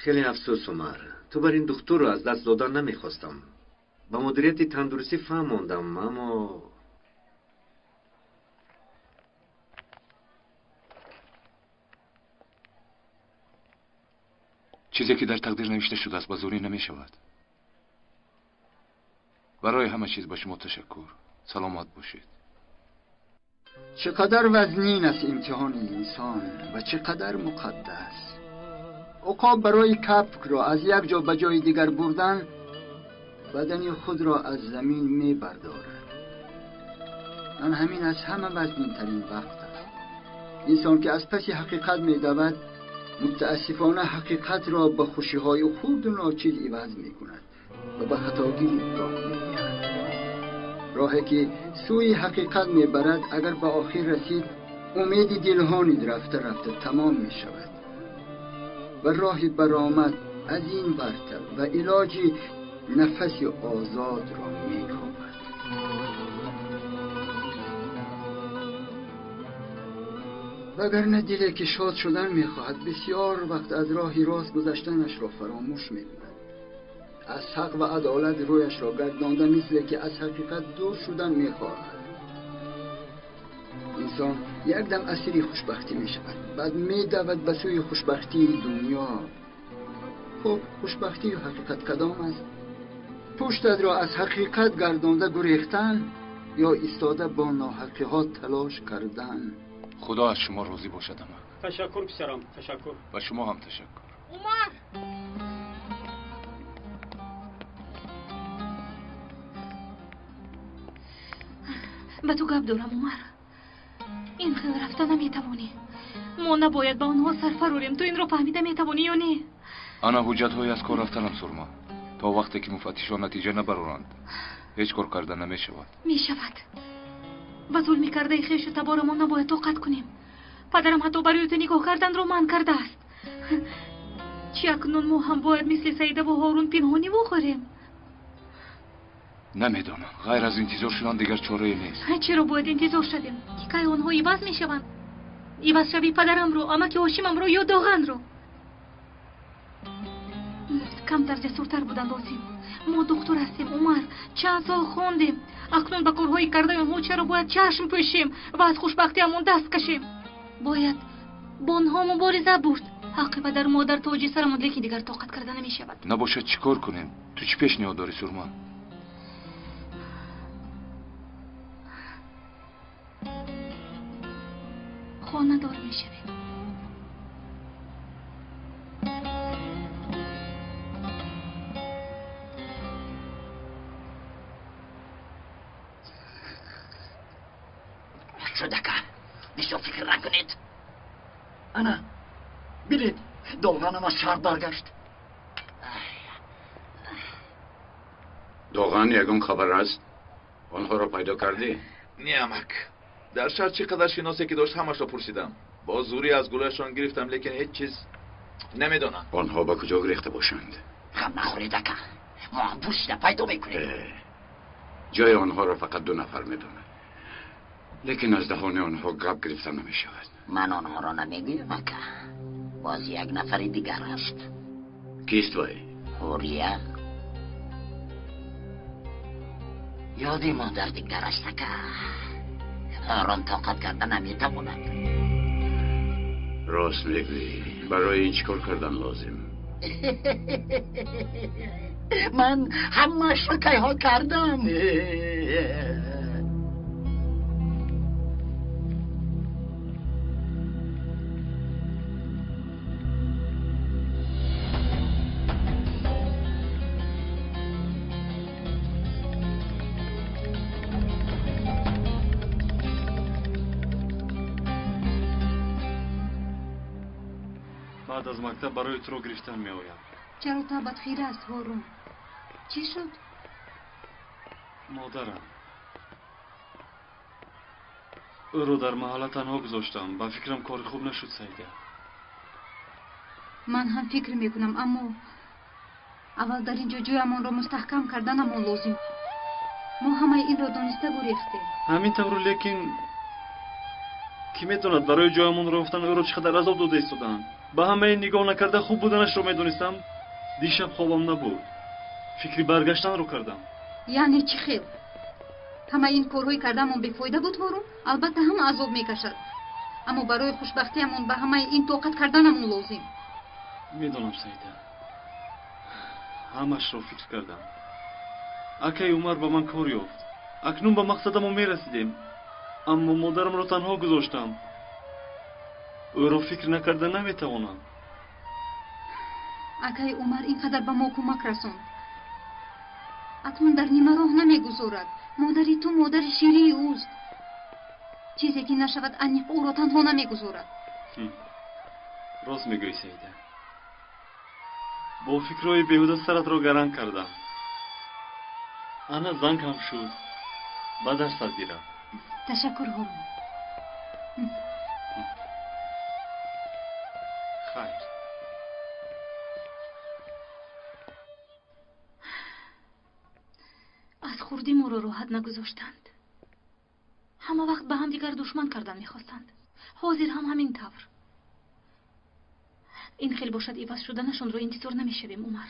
Хеле афсӯс, Умар. Ту бар ин духтурро аз даст додан намехостам. Ба мудирияти тандурустӣ фаҳмондам, аммо чизе ки дар тақдир навишта шудааст ба зӯрӣ намешавад. Барои ҳама чиз ба шумо ташаккур. Саломат бошед. Чӣ қадар вазнин аст имтиҳони инсон ва чӣ қадар муқаддас. Уқоб барои капкро аз як ҷо ба ҷои дигар бурдан бадани худро аз замин мебардорад. Ан ҳамин аз ҳама вазнинтарин вақт аст. Инсон ки аз паси ҳақиқат медавад, мутаассифона ҳақиқатро ба хушиҳои хурду ночиз иваз мекунад ва ба хатогирӣ роҳ медиҳад. Роҳе ки сӯи ҳақиқат мебарад, агар ба охир расид, умеди дилҳо низ рафта рафта тамом мешавад ва роҳи баромад аз ин варта ва илоҷи нафаси озодро мекобад. Вагарна диле ки шод шудан мехоҳад, бисёр вақт аз роҳи рост гузаштанашро фаромӯш мекунад. Аз ҳақ ва адолат рӯяшро гардонда, мисле ки аз ҳақиқат дур шудан мехоҳад. Инсон якдам асири хушбахтӣ мешавад, баъд медавад ба сӯи хушбахтии дунё. Хуб, хушбахтию ҳақиқат кадом аст? Пуштатро аз ҳақиқат гардонда гурехтан ё истода бо ноҳақиҳо талош кардан? Худо аз шумо розӣ бошад, амак. Ташаккур, писарам, ташаккур. Ба шумо ҳам ташаккур. Умар! Ба ту гап дорам, Умар. Ин хел рафта наметавонӣ. Мо набояд ба онҳо сар фарорем. Ту инро фаҳмида метавонӣ ё не? Ана ҳуҷҷатҳои аз кор рафтанам, Сурма. То вақте ки муфаттишон натиҷа набароранд, ҳеҷ кор карда намешавад. Мешавад. Ба зулми кардаи хешу таборамон набояд тоқат кунем. Падарам ҳатто барои ту нигоҳ карданро манъ кардааст. Чи акнун мо ҳам бояд мисли Саидаву Ҳорун пинҳонӣ вохӯрем? Намедонам. Ғайр аз интизор шудан дигар чорае нест. Чаро бояд интизор шавем? Ки кай онҳо иваз мешаванд? Ивазшавии падарамро, амаки ҳошимамро ё Доғанро? Камтар ҷасуртар будан лозим. Мо духтур ҳастем, Умар. Чанд сол хондем. Акнун ба корҳои кардаи онҳо чаро бояд чашм пӯшем ва аз хушбахтиамон даст кашем? Бояд бо онҳо мубориза бурд. Ҳаққи падару модар тоҷи сарамон, лекин дигар тоқат карда намешавад. Набошад, чӣ кор кунем? Ту чӣ пешниҳод дорӣ, Сурма? Хонадор мешавем. Шудака, бисёр фикр накунед. Ана, бинед, Доғанам аз шаҳр баргашт. Доған, ягон хабар аст? Онҳоро пайдо кардӣ? Не, амак. Дар шаҳр чӣ қадар шиносе ки дошт, ҳамашро пурсидам. Бо зӯрӣ аз гулӯяшон гирифтам, лекин ҳеҷ чиз намедонам. Онҳо ба куҷо гирехта бошанд? Ғам нахӯред, ака. Мо ҳам пурсида пайдо мекунем. Ҷои онҳоро фақат ду нафар медонад. Лекин аз даҳони онҳо гап гирифта намешавад. Ман онҳоро намегӯям, ака. Боз як нафари дигар аст. Кист вай? Ҳурия. Ёди модар дигар аст, ака. Ҳорун тоқат карда наметавонад. Рост мегӯӣ. Барои ин чӣ кор кардан лозим? Ман ҳамаашро кайҳо кардам. Баъд аз мактаб барои туро гирифтан меоям. Чаро табат хира аст, Ҳорун? Чӣ шуд? Модарам. Ӯро дар маҳалла танҳо гузоштам. Ба фикрам кори хуб нашуд, Саида. Ман ҳам фикр мекунам, аммо аввал дар ин ҷо ҷоямонро мустаҳкам карданамон лозим. Мо ҳамаи инро дониста гурехтем. Ҳамин тавр, лекин кӣ медонад барои ҷоямонро ёфтан ӯро чӣ қадар азоб дода истодаанд. Ба ҳамаи нигоҳ накарда хуб буданашро медонистам. Дишаб хобам набуд. Фикри баргаштанро кардам. Яъне чӣ хел? Ҳамаи ин корҳои кардаамон бефоида буд, Ҳорун? Албатта ҳама азоб мекашад. Аммо барои хушбахтиамон ба ҳамаи ин тоқат карданамон лозим. Медонам, Саида. Ҳамашро фикр кардам. Акаи Умар ба ман кор ёфт. Акнун ба мақсадамон мерасидем. Аммо модарамро танҳо гузоштам. Ӯро фикр накарда наметавонам. Акаи Умар ин қадар ба мо кӯмак расонд. Акнун дар нимароҳ намегузорад. Модари ту модари ширии ӯст. Чизе ки нашавад, аниқ ӯро танҳо намегузорад. Рост мегӯӣ, Саида. Бо фикрҳои беҳуда саратро гаранг кардам. Ана занг ҳам шуд. Ба дарсат бирав. Ташаккур, Ҳорун. Хайр. Аз хурдӣ моро роҳат нагузоштанд. Ҳама вақт ба ҳамдигар душман кардан мехостанд. Ҳозир ҳам ҳамин тавр. Ин хел бошад, иваз шуданашонро интизор намешавем, Умар.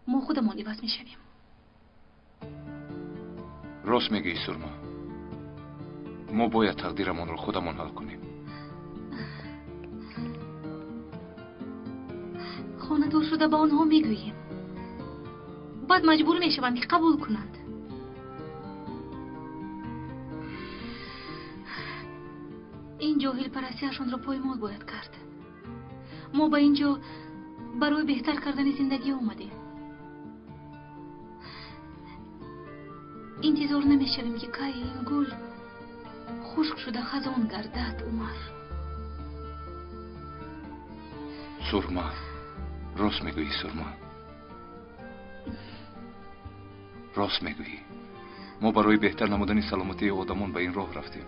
Мо худамон иваз мешавем. Рост мегӯӣ, Сурма. Мо бояд тақдирамонро худамон ҳал кунем. Хонадор шуда ба онҳо мегӯем. Баъд маҷбур мешаванд, ки қабул кунанд. Ин ҷоҳилпарастиашонро поймол бояд кард. Мо ба ин ҷо барои беҳтар кардани зиндагӣ омадем. Интизор намешавем, ки кай ин гул хушк шуда хазон гардад, Умар. Сурма, рост мегӯӣ, Сурма. Рост мегӯӣ. Мо барои беҳтар намудани саломатии одамон ба ин роҳ рафтем.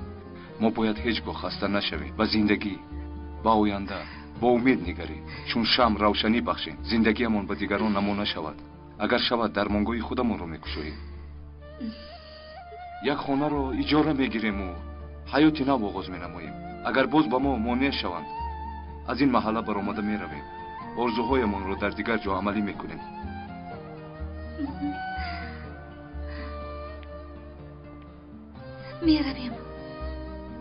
Мо бояд ҳеҷ гоҳ хаста нашавем. Ба зиндагӣ, ба оянда, бо умед нигарем. Чун шамъ равшанӣ бахшем, зиндагиамон ба дигарон намуна шавад. Агар шавад, дармонгоҳи худамонро мекушоем. Як хонаро иҷора мегирему ҳаёти нав оғоз менамоем. Агар боз ба мо монеъ шаванд, аз ин маҳалла баромада меравем. Орзуҳоямонро дар дигар ҷо амалӣ мекунем. Меравем.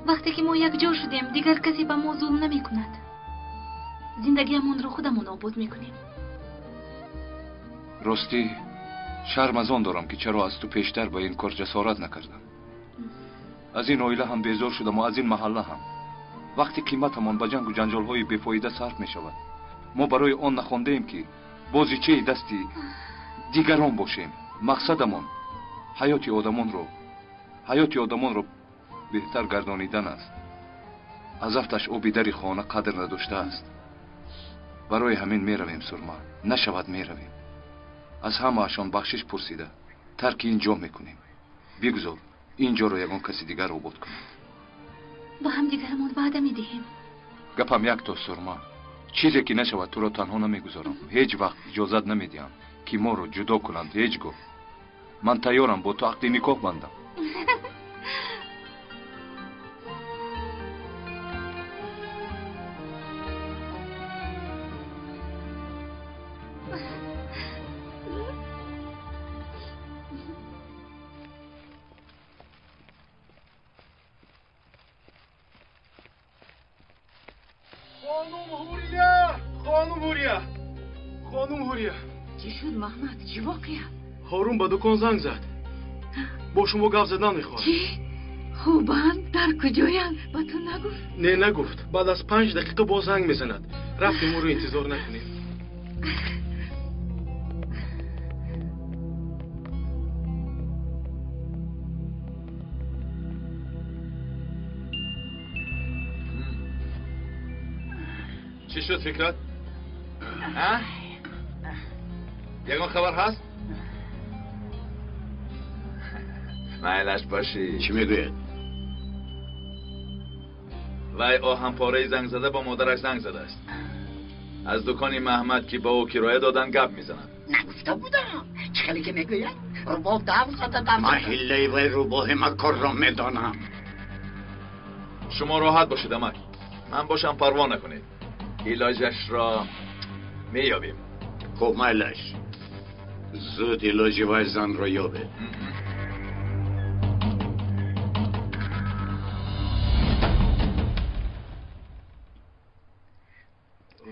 Вақте ки мо якҷо шудем, дигар касе ба мо зулм намекунад. Зиндагиамонро худамон обод мекунем. Ростӣ, шарм аз он дорам, ки чаро аз ту пештар ба ин кор ҷасорат накардам. Аз ин оила ҳам безор шудам ва аз ин маҳалла ҳам. Вақти қиматамон ба ҷангу ҷанҷолҳои бефоида сарф мешавад. Мо барои он нахондаем, ки бозичаи дасти дигарон бошем. Мақсадамон ҳаёти одамонро беҳтар гардонидан аст. Аз афташ оби дари хона қадр надоштааст. Барои ҳамин меравем, Сурма. Нашавад, меравем. Аз ҳамаашон бахшиш пурсида тарки ин ҷо мекунем. Бигзор ин ҷоро ягон каси дигар обод кунад. Ба ҳамдигарамон ваъда медиҳем. Гапам якто, Сурма. Чизе ки нашавад, туро танҳо намегузорам. Ҳеҷ вақт иҷозат намедиҳам, ки моро ҷудо кунанд. Ҳеҷ гоҳ. Ман тайёрам бо ту ақди никоҳ бандам. Ҳорун ба дукон занг зад. Бо шумо гап задан мехоҳад. Чӣ? Хубанд? Дар куҷоянд? Ба ту нагуфт? Не, нагуфт. Баъд аз 5 дақиқа боз занг мезанад. Рафтем, ӯро интизор накунем. Чӣ шуд, Фикрат? Ягон хабар ҳаст? Майлаш бошӣ. Чӣ мегӯяд? Вай оҳанпораи зангзада ба модараш занг задааст. Аз дукони Маҳмад, ки ба ӯ кироя доданд, гап мезанад. Нагуфта будам. Чӣ хеле ки мегӯяд? Рӯбоҳ дав зада дав Ман ҳиллаи вай рӯбоҳи макорро медонам. Шумо роҳат бошед, амак. Ман бошам, парво накунед. Илоҷашро меёбем. Хуб, майлаш. Зуд илоҷи вай занро ёбед.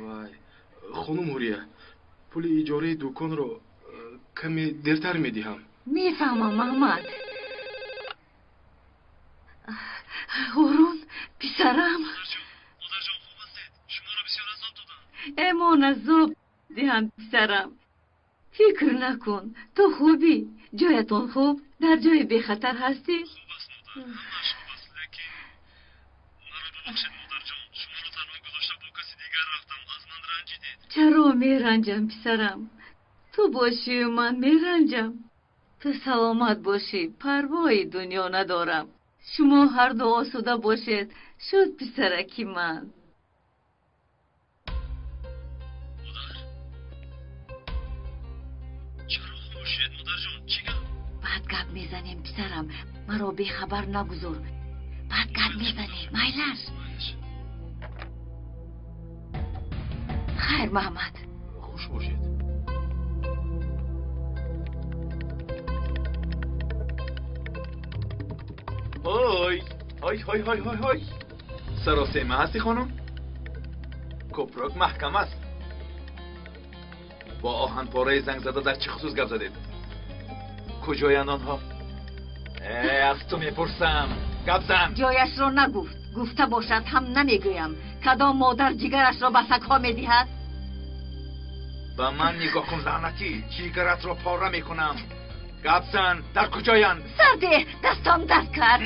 Вай, хонум Ҳурия, пули иҷораи дуконро каме дертар медиҳам. Мефаҳмам, Маҳмад. Ҳорун, писарам. Модарҷон, хуб ҳастед? Шуморо бисёр азоб додам. Эмон азоб диҳам, писарам. Фикр накун, ту хубӣ, ҷоятон хуб, дар ҷои бехатар ҳастӣ? Хуб аст, модар, ҳамааш хуб аст, лекин маро бубахшед, модарҷон, шуморо танҳо гузошта бо каси дигар рафтам, аз ман ранҷидед. Чаро меранҷам, писарам? Ту бошию ман меранҷам. Ту саломат бошӣ, парвои дунё надорам. Шумо ҳарду осуда бошед, шуд писараки ман. Модар, чаро хомӯшед, модарҷон? Чӣ гап? Баъд гап мезанем, писарам, маро бехабар нагузор. Баъд гап мезанем, майлаш. Хайр, Маҳмад. Хуш бошед. Ой, ой, ой, ой, ой, ой. Саросема ҳастӣ, хонум? Кӯпрак маҳкам аст. Бо оҳанпораи зангзада дар чӣ хусус гап задед? Куҷоянд онҳо? Аз ту мепурсам. Гап зан. Ҷояшро нагуфт. Гуфта бошад ҳам намегӯям. Кадом модар ҷигарашро ба сагҳо медиҳад? Ба ман нигоҳ кун, лаънатӣ. Ҷигаратро пора мекунам. Гап зан, дар куҷоянд? Сарде, дастам дард кард.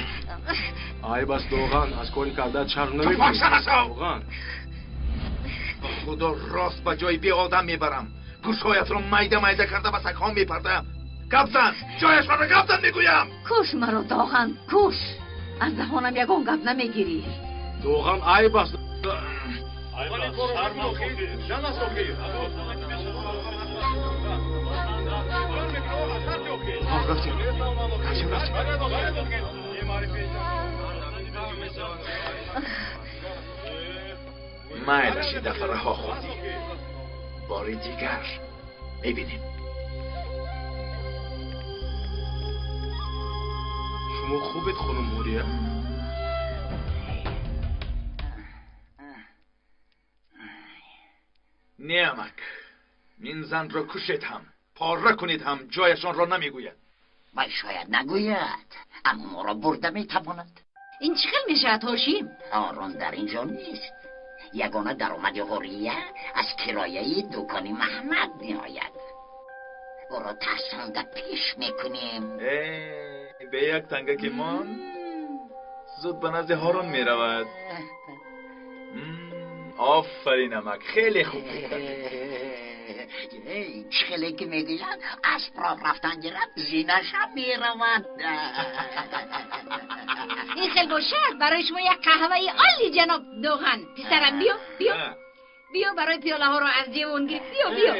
Айб аст, Доған, аз кори кардаат шарм Ту намекунӣ. фоҳиша нашав! Доған. Ба худо рост ба ҷои беодам мебарам. Гӯшҳоятро майда майда карда ба сагҳо мепартоям. Гап зан, ҷояшонро гап зан мегӯям. Куш маро, Доған, куш. Аз даҳонам ягон гап намегирӣ. Доған, айб аст. Рафтем. Рафтем, рафтем. Майлаш, ин дафъа раҳо хӯрдӣ. Бори дигар мебинем. Шумо хубед, хонум Ҳурия? Неамак, ин занро кушед ҳам, пора кунед ҳам, ҷояшонро намегӯяд. Вай шояд нагӯяд, аммо моро бурда метавонад. Ин чӣ хел мешавад, Ҳошим? Ҳорун дар ин ҷо нест. Ягона даромади Ҳурия аз кирояи дукони Маҳмад меояд. Ӯро тарсонда пеш мекунем. Бе як танга ки монд, зуд ба назди Ҳорун меравад. Офарин, амак, хеле хуб фикр кардед. Чӣ хеле ки мегӯянд, асп роҳ рафтан гирад, зинаша меравад. Ин хел бошад, барои шумо як қаҳваи олӣ, ҷаноб Доған. Писарам, биё, биё. Биё, барои пиёлаҳоро аз девон гир. Биё, биё.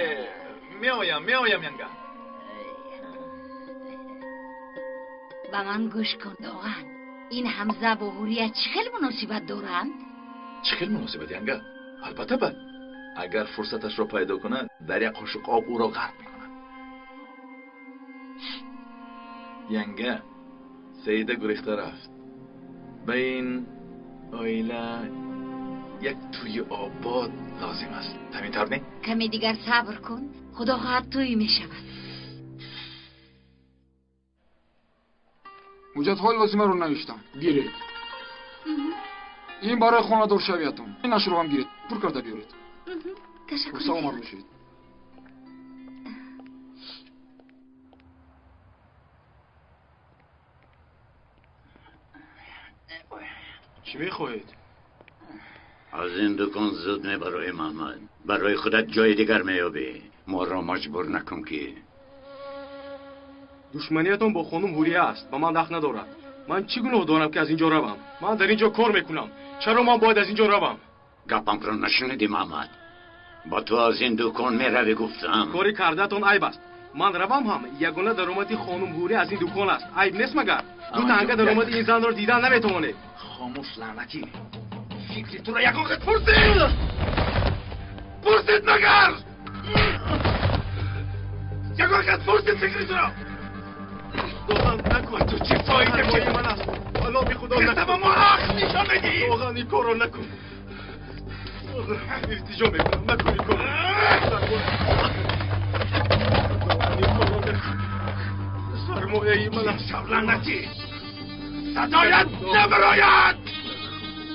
Меоям, меоям, янга. Ба ман гӯш кун, Доған. Ин Ҳамза бо Ҳурия чӣ хел муносибат доранд? Чӣ хел муносибат, янга? Албатта бад. Агар фурсаташро пайдо кунад, дар як қошуқ об ӯро ғарқ мекунад. Янга, Саида гурехта рафт. Ба ин оила як тӯи обод лозим аст. Ҳамин тавр не? Каме дигар сабр кун, худо хоҳад тӯй мешавад. Ҳуҷҷатҳои лозимаро навиштам. Гиред. Ин барои хонадоршавиятон. Инашро ҳам гиред, пур карда биёред. Ташаккур. Саломат бошед. Чӣ мехоҳед? Аз ин дукон зуд мебароӣ, Маҳмад. Барои худат ҷои дигар меёбӣ. Моро маҷбур накун ки. Душманиятон бо хонум Ҳурия аст, ба ман дахл надорад. Ман чӣ гуноҳ дорам ки аз ин ҷо равам? Ман дар ин ҷо кор мекунам. Чаро ман бояд аз ин ҷо равам? Гапамро нашунидӣ, Маҳмад? Ба ту аз ин дукон меравӣ гуфтам. Кори кардаатон айб аст. Ман равам ҳам, ягона даромади хонум Ҳурия аз ин дукон аст. Айб нест магар? Ду танга даромади ин занро дидан наметавонед. Хомӯш, лаънатӣ. Фикри туро ягон хел пурсид. пурсид магар? Ягон кас пурсид фикри туро? Доған накун. Ту чӣ фоида ки ман аст? Ба номи Худо накун. Ба мо ҳақ нишон медиҳӣ. Доған, ин корро накун. Илтиҷо мекунам, накун ин корро. Накун. Доған, ин корро накун. Сармояи ман аст. Шавланатӣ! Садоят набарояд!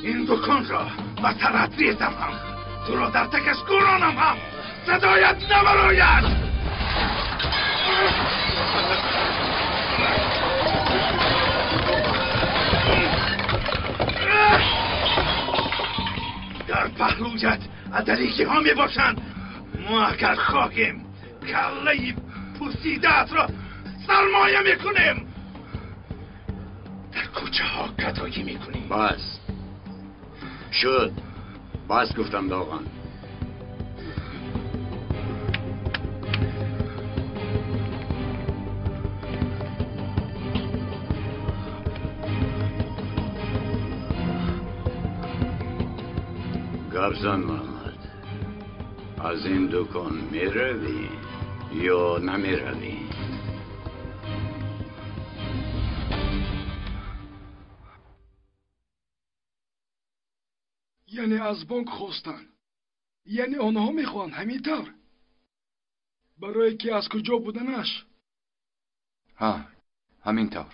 Ин дуконро ба сарат резам ҳам, туро дар такаш гуронам ҳам, садоят набарояд! Дар паҳлӯят адаликиҳо мебошанд. Мо агар хоҳем, каллаи пусидаатро сармоя мекунем. Дар кӯчаҳо гадоӣ мекунӣ. Бас шуд, бас гуфтам Доған. Гап зан Муҳаммад, аз ин дукон меравӣ ё намеравӣ? Яъне аз бонк хостанд, яъне онҳо мехоҳанд ҳамин тавр, барое ки аз куҷо буданаш. Ҳа, ҳамин тавр.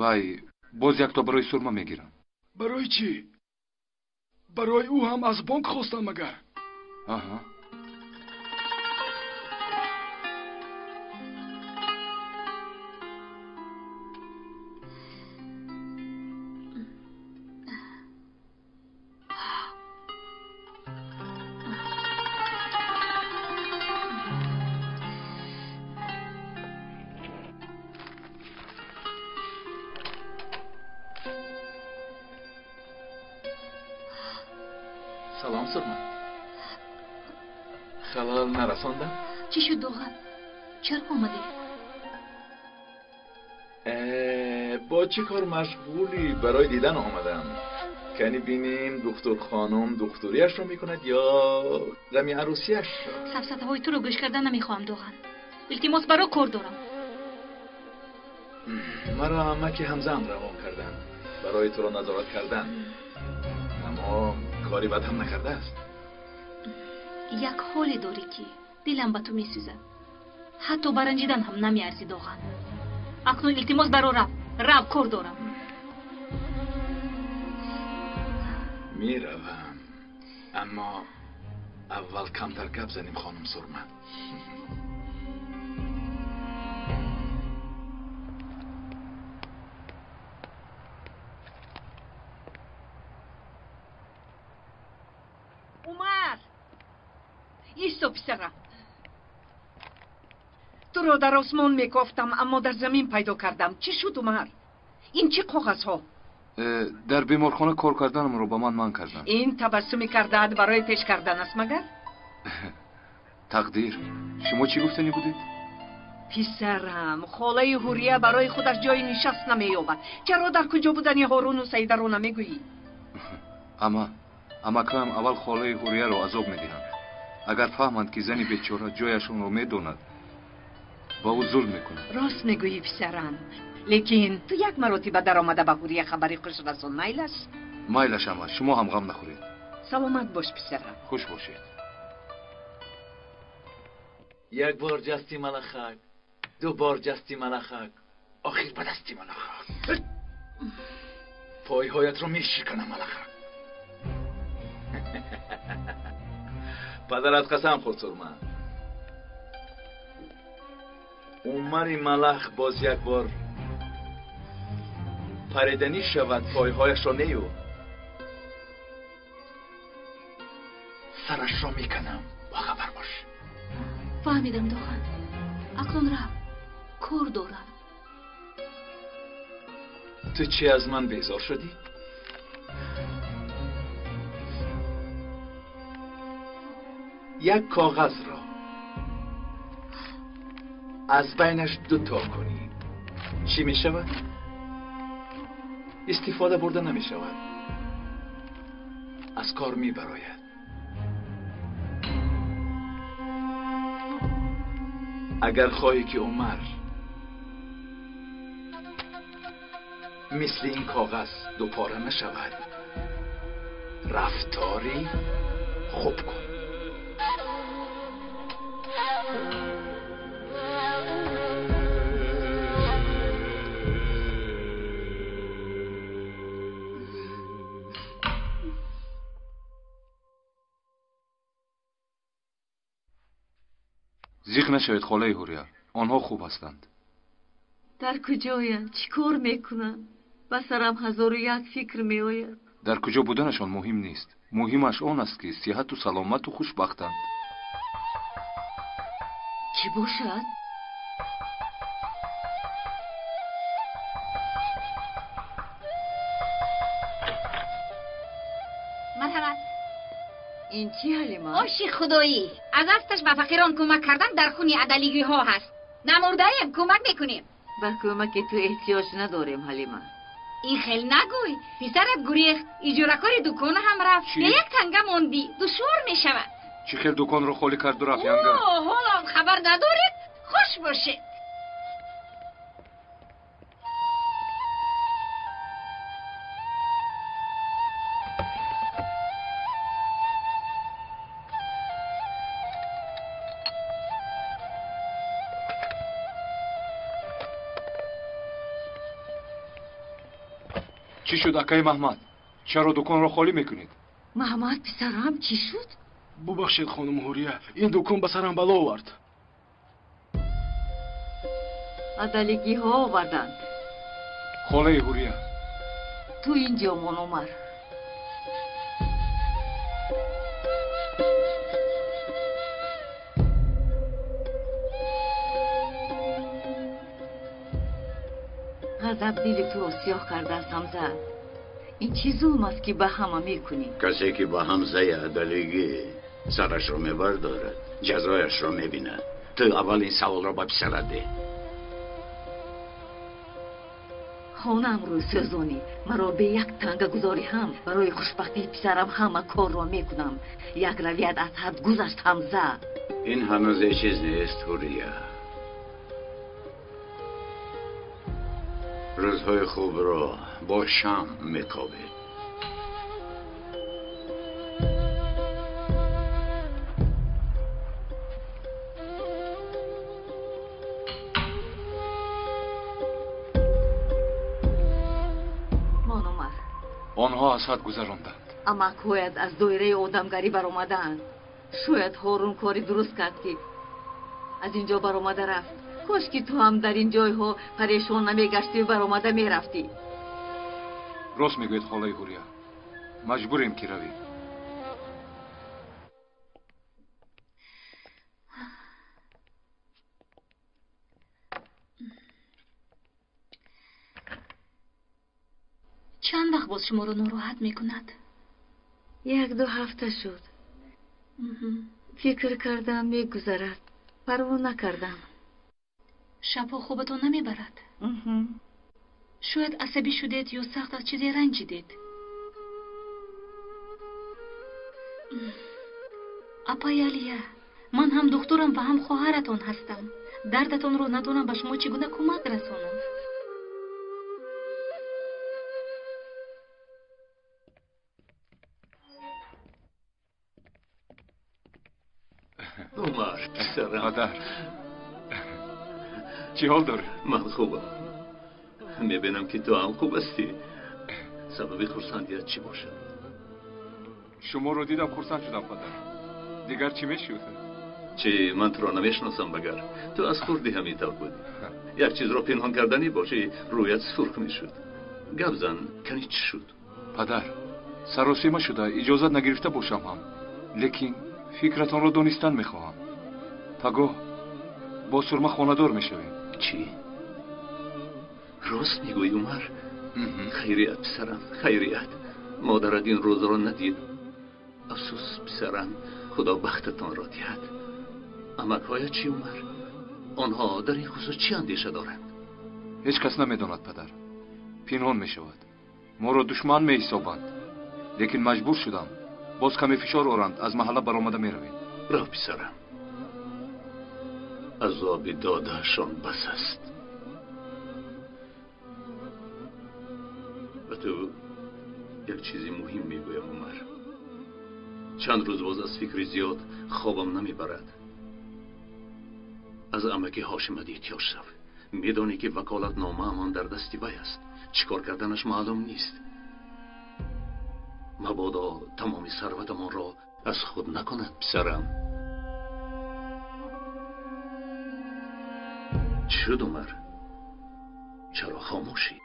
Вай боз якто барои сурма мегирам. Барои чӣ? Барои ӯ ҳам аз бонк хостанд магар? Аҳа. Салом Сурма. Халал нарасондам? Чӣ шуд, Доған? Чаро омадӣ? Бо чӣ кор машғулӣ? Барои дидан омадам. Кани бинем духтур хонум духтуриашро мекунад ё ғами арӯсиашро. Сафсатаҳои туро гӯш кардан намехоҳам, Доған. Илтимос, баро, кор дорам. Маро амаки ҳамзаам равон карданд барои туро назорат кардан. Аммо кори бад ҳам накардааст. Як ҳоле дорӣ ки дилам ба ту месӯзад. Ҳатто ба ранҷидан ҳам намеарзӣ, Доған. Акнун илтимос, баро, рав. Рав, кор дорам. Меравам, аммо аввал камтар гап занем, хонум Сурма. Умар! Исто, писарам. Туро дар осмон мекофтам, аммо дар замин пайдо кардам. Чӣ шуд, Умар? Ин чӣ коғазҳо? Дар беморхона кор карданамро ба ман манъ карданд. Ин табассуми кардаат барои пеш кардан аст магар? Тақдир. Шумо чӣ гуфтанӣ будед? Писарам, холаи Ҳурия барои худаш ҷои нишаст намеёбад. Чаро дар куҷо будани Ҳоруну Саидаро намегӯӣ? Амакам аввал холаи Ҳурияро азоб медиҳанд. Агар фаҳманд ки зани бечора ҷояшонро медонад, ба ӯ зулм мекунанд. Рост мегӯӣ, писарам. Лекин ту як маротиба даромада ба Ҳурия хабари хуш расон, майлаш? Майлаш, ама, шумо ҳам ғам нахӯред. Саломат бош, писарам. Хуш бошед. Як бор ҷасти малахак, ду бор ҷасти малахак, охир ба дасти малахак. Пойҳоятро мешиканам, малахак. Падарат қасам хӯрд, Сурма. Умари малах боз як бор париданӣ шавад, пойҳояшро нею сарашро меканам. Бохабар бош. Фаҳмидам, Доған. Акнун рав, кор дорам. Ту чӣ аз ман безор шудӣ? Як коғазро аз байнаш дуто кунӣ, чӣ мешавад? Истифода бурда намешавад, аз кор мебарояд. Агар хоҳӣ ки Умар мисли ин коғаз дупора нашавад, рафтори хуб кун. Зиқ нашавед, холаи Ҳурия, онҳо хуб ҳастанд. Дар куҷоянд? Чӣ кор мекунанд? Ба сарам 1001 фикр меояд. Дар куҷо буданашон муҳим нест. Муҳимаш он аст, ки сиҳату саломату хушбахтанд. Чӣ бошад? Марҳамат. Ин чӣ, Ҳалима? Оши худоӣ. Аз афташ ба фақирон кӯмак кардан дар хуни адалигиҳо ҳаст. Намурдаем, кӯмак мекунем. Ба кӯмаки ту эҳтиёҷ надорем, Ҳалима. Ин хел нагӯй. Писарат гурехт, иҷоракори дукон ҳам рафт. Ба як танга мондӣ, душвор мешавад. Чӣ хел дуконро холӣ карду рафт, янга? О, ҳоло хабар надоред? Хуш бошед. Чӣ шуд, акаи Маҳмад? Чаро дуконро холӣ мекунед? Маҳмад, писарам, чӣ шуд? Бубахшед, хонум Ҳурия, ин дукон ба сарам бало овард. Адалигиҳо оварданд. Холаи Ҳурия, ту инҷо мон, Умар. Ғазаб дили туро сиёҳ кардааст, Ҳамза. Ин чӣ зулм аст, ки ба ҳама мекунӣ? Касе ки ба Ҳамзаи адалигӣ сарашро мебардорад, ҷазояшро мебинад. Ту аввал ин саволро ба писарат деҳ. Хонаам рӯй сӯзонӣ, маро бе як танга гузорӣ ҳам барои хушбахтии писарам ҳама корро мекунам. Як равият аз ҳад гузашт, Ҳамза. Ин ҳанӯз ҳеҷ чиз нест, Ҳурия. Рӯзҳои хубро бо шам мекобед. Мон, Умар. Онҳо аз ҳад гузаронданд. Амакҳоят аз доираи одамгарӣ баромадаанд. Шояд Ҳорун кори дуруст кард, ки аз ин ҷо баромада рафт. Кош ки ту ҳам дар ин ҷойҳо парешон намегаштӣ, баромада мерафтӣ. Рост мегӯед, холаи Ҳурия, маҷбурем ки равем. Чанд вақт боз шуморо нороҳат мекунад? 1-2 ҳафта шуд. Фикр кардам, мегузарад. Парво накардам. Шабҳо хобатон намебарад? Шояд асабӣ шудед ё сахт аз чизе ранҷидед. Апаи Алия, ман ҳам духтурам ва ҳам хоҳаратон ҳастам. Дардатонро надонам ба шумо чӣ гуна кӯмак расонам. Умар, писарам. Падар, чӣ ҳол дорӣ? Ман хубам. Мебинам, ки ту ҳам хуб ҳастӣ. Сабаби хурсандият чӣ бошад? Шуморо дидам, хурсанд шудам, падар. Дигар чӣ мешуд? Чӣ, ман туро намешиносам, багар. Ту аз хурдӣ ҳамин тавр будӣ. Як чизро пинҳон карданӣ бошӣ, рӯят сурх мешуд. Гап зан, кани чӣ шуд? Падар, саросема шуда, иҷозат нагирифта бошам ҳам, лекин фикратонро донистан мехоҳам. Пагоҳ бо сурма хонадор мешавем. Чӣ? Рост мегӯӣ, Умар? Хайрият, писарам, хайрият. Модарат ин рӯзро надид. Афсӯс, писарам, худо бахтатонро диҳад. Амакҳоят чӣ, Умар? Онҳо дар ин хусус чӣ андеша доранд? Ҳеҷ кас намедонад, падар. Пинҳон мешавад. Моро душман меҳисобанд. Лекин маҷбур шудам. Боз каме фишор оранд, аз маҳалла баромада меравем. Рав, писарам. Азоби додаашон бас аст. Ба ту як чизи муҳим мегӯям, Умар. Чанд рӯз боз аз фикри зиёд хобам намебарад. Аз амаки Ҳошимат эҳтиёҷ шав. Медонӣ ки ваколатномаамон дар дасти вай аст. Чӣ кор карданаш маълум нест. Мабодо тамоми сарватамонро аз худ накунад, писарам. Чӣ шуд, Умар? Чаро хомӯшӣ?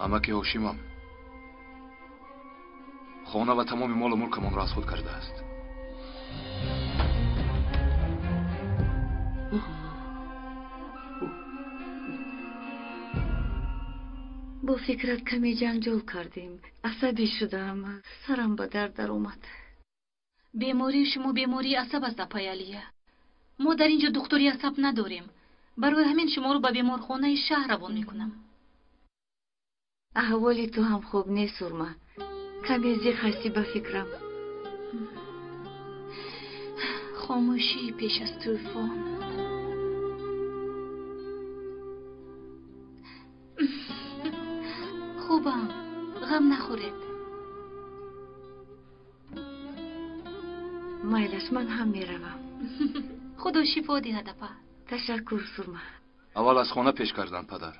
Амаки Ҳошимам хона ва тамоми молу мулкамонро аз худ кардааст. Бо фикрат каме ҷанҷол кардем. Асабӣ шудам, сарам ба дард даромад. Бемории шумо бемории асаб аст, апай Алия. Мо дар ин ҷо духтури асаб надорем. Барои ҳамин шуморо ба беморхонаи шаҳр равон мекунам. Аҳволи ту ҳам хуб нест, Сурма. Каме зиқ ҳастӣ ба фикрам. Хомӯшӣ пеш аз тӯфон. Хубам, ғам нахӯред. Майлаш, ман ҳам меравам. Худо шифо диҳад, апа. Ташаккур, Сурма. Аввал аз хона пеш карданд, падар.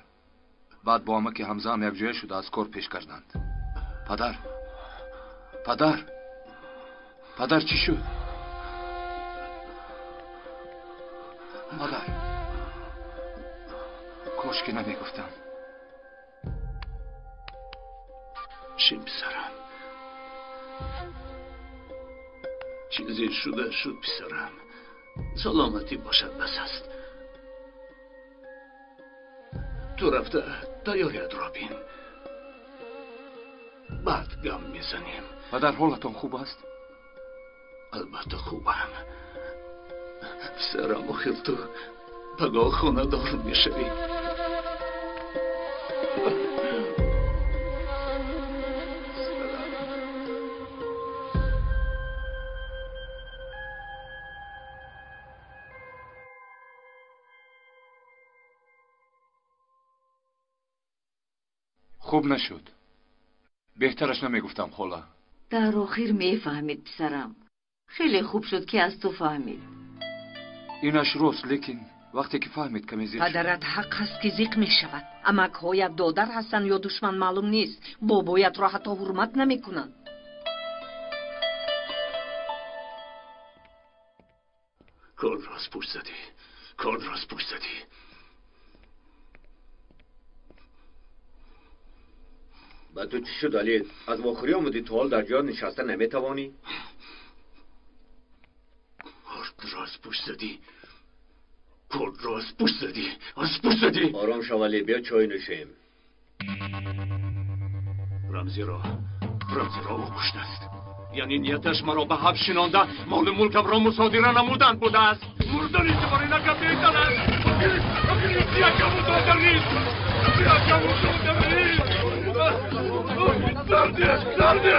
Баъд бо амаки Ҳамзаам якҷоя шуда аз кор пеш карданд. Падар, падар, падар, чӣ шуд? Падар, кош ки намегуфтам. Чӣ, писарам? Чизе шуда шуд, писарам. Саломатӣ бошад, бас аст. Ту рафта тайёриятро бин. Баъд гам мезанем. Падар, ҳолатон хуб аст? Албатта хубам. Писарам, охир ту пагоҳ хонадор мешавӣ. Хуб нашуд. Беҳтараш намегуфтам, хола. Дар охир мефаҳмид, писарам. Хеле хуб шуд, ки аз ту фаҳмид. Инаш рост, лекин вақте ки фаҳмид, каме зиқ шуд. Падарат ҳақ ҳаст, ки зиқ мешавад. Амакҳоят додар ҳастанд ё душман маълум нест. Бобоятро ҳатто ҳурмат намекунанд. Корро аз пушт задӣ. Корро аз пушт задӣ. Ба ту чӣ шуд, Али? Аз вохӯрӣ омадӣ, то ҳол дар ҷоят нишаста наметавонӣ? Корро аз пушт задӣ. Корро аз пушт задӣ. Аз пушт задӣ. Ором шав, Али, биё чой нӯшем. Рамзиро, Рамзиро ӯ куштааст. Яъне нияташ маро ба ҳабс шинонда, молу мулкамро мусодира намудан будааст. Мурдани сипорӣ накам беҳтар аст. Охир, якаму додар нест. Якаму додар нест. Дарде, дарде.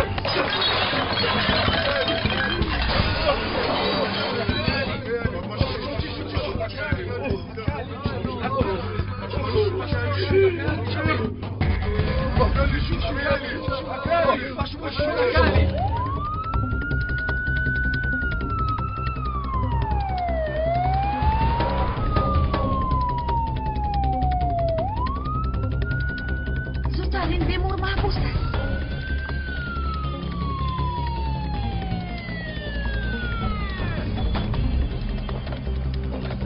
Зудтар, ин бемор маҳбус аст.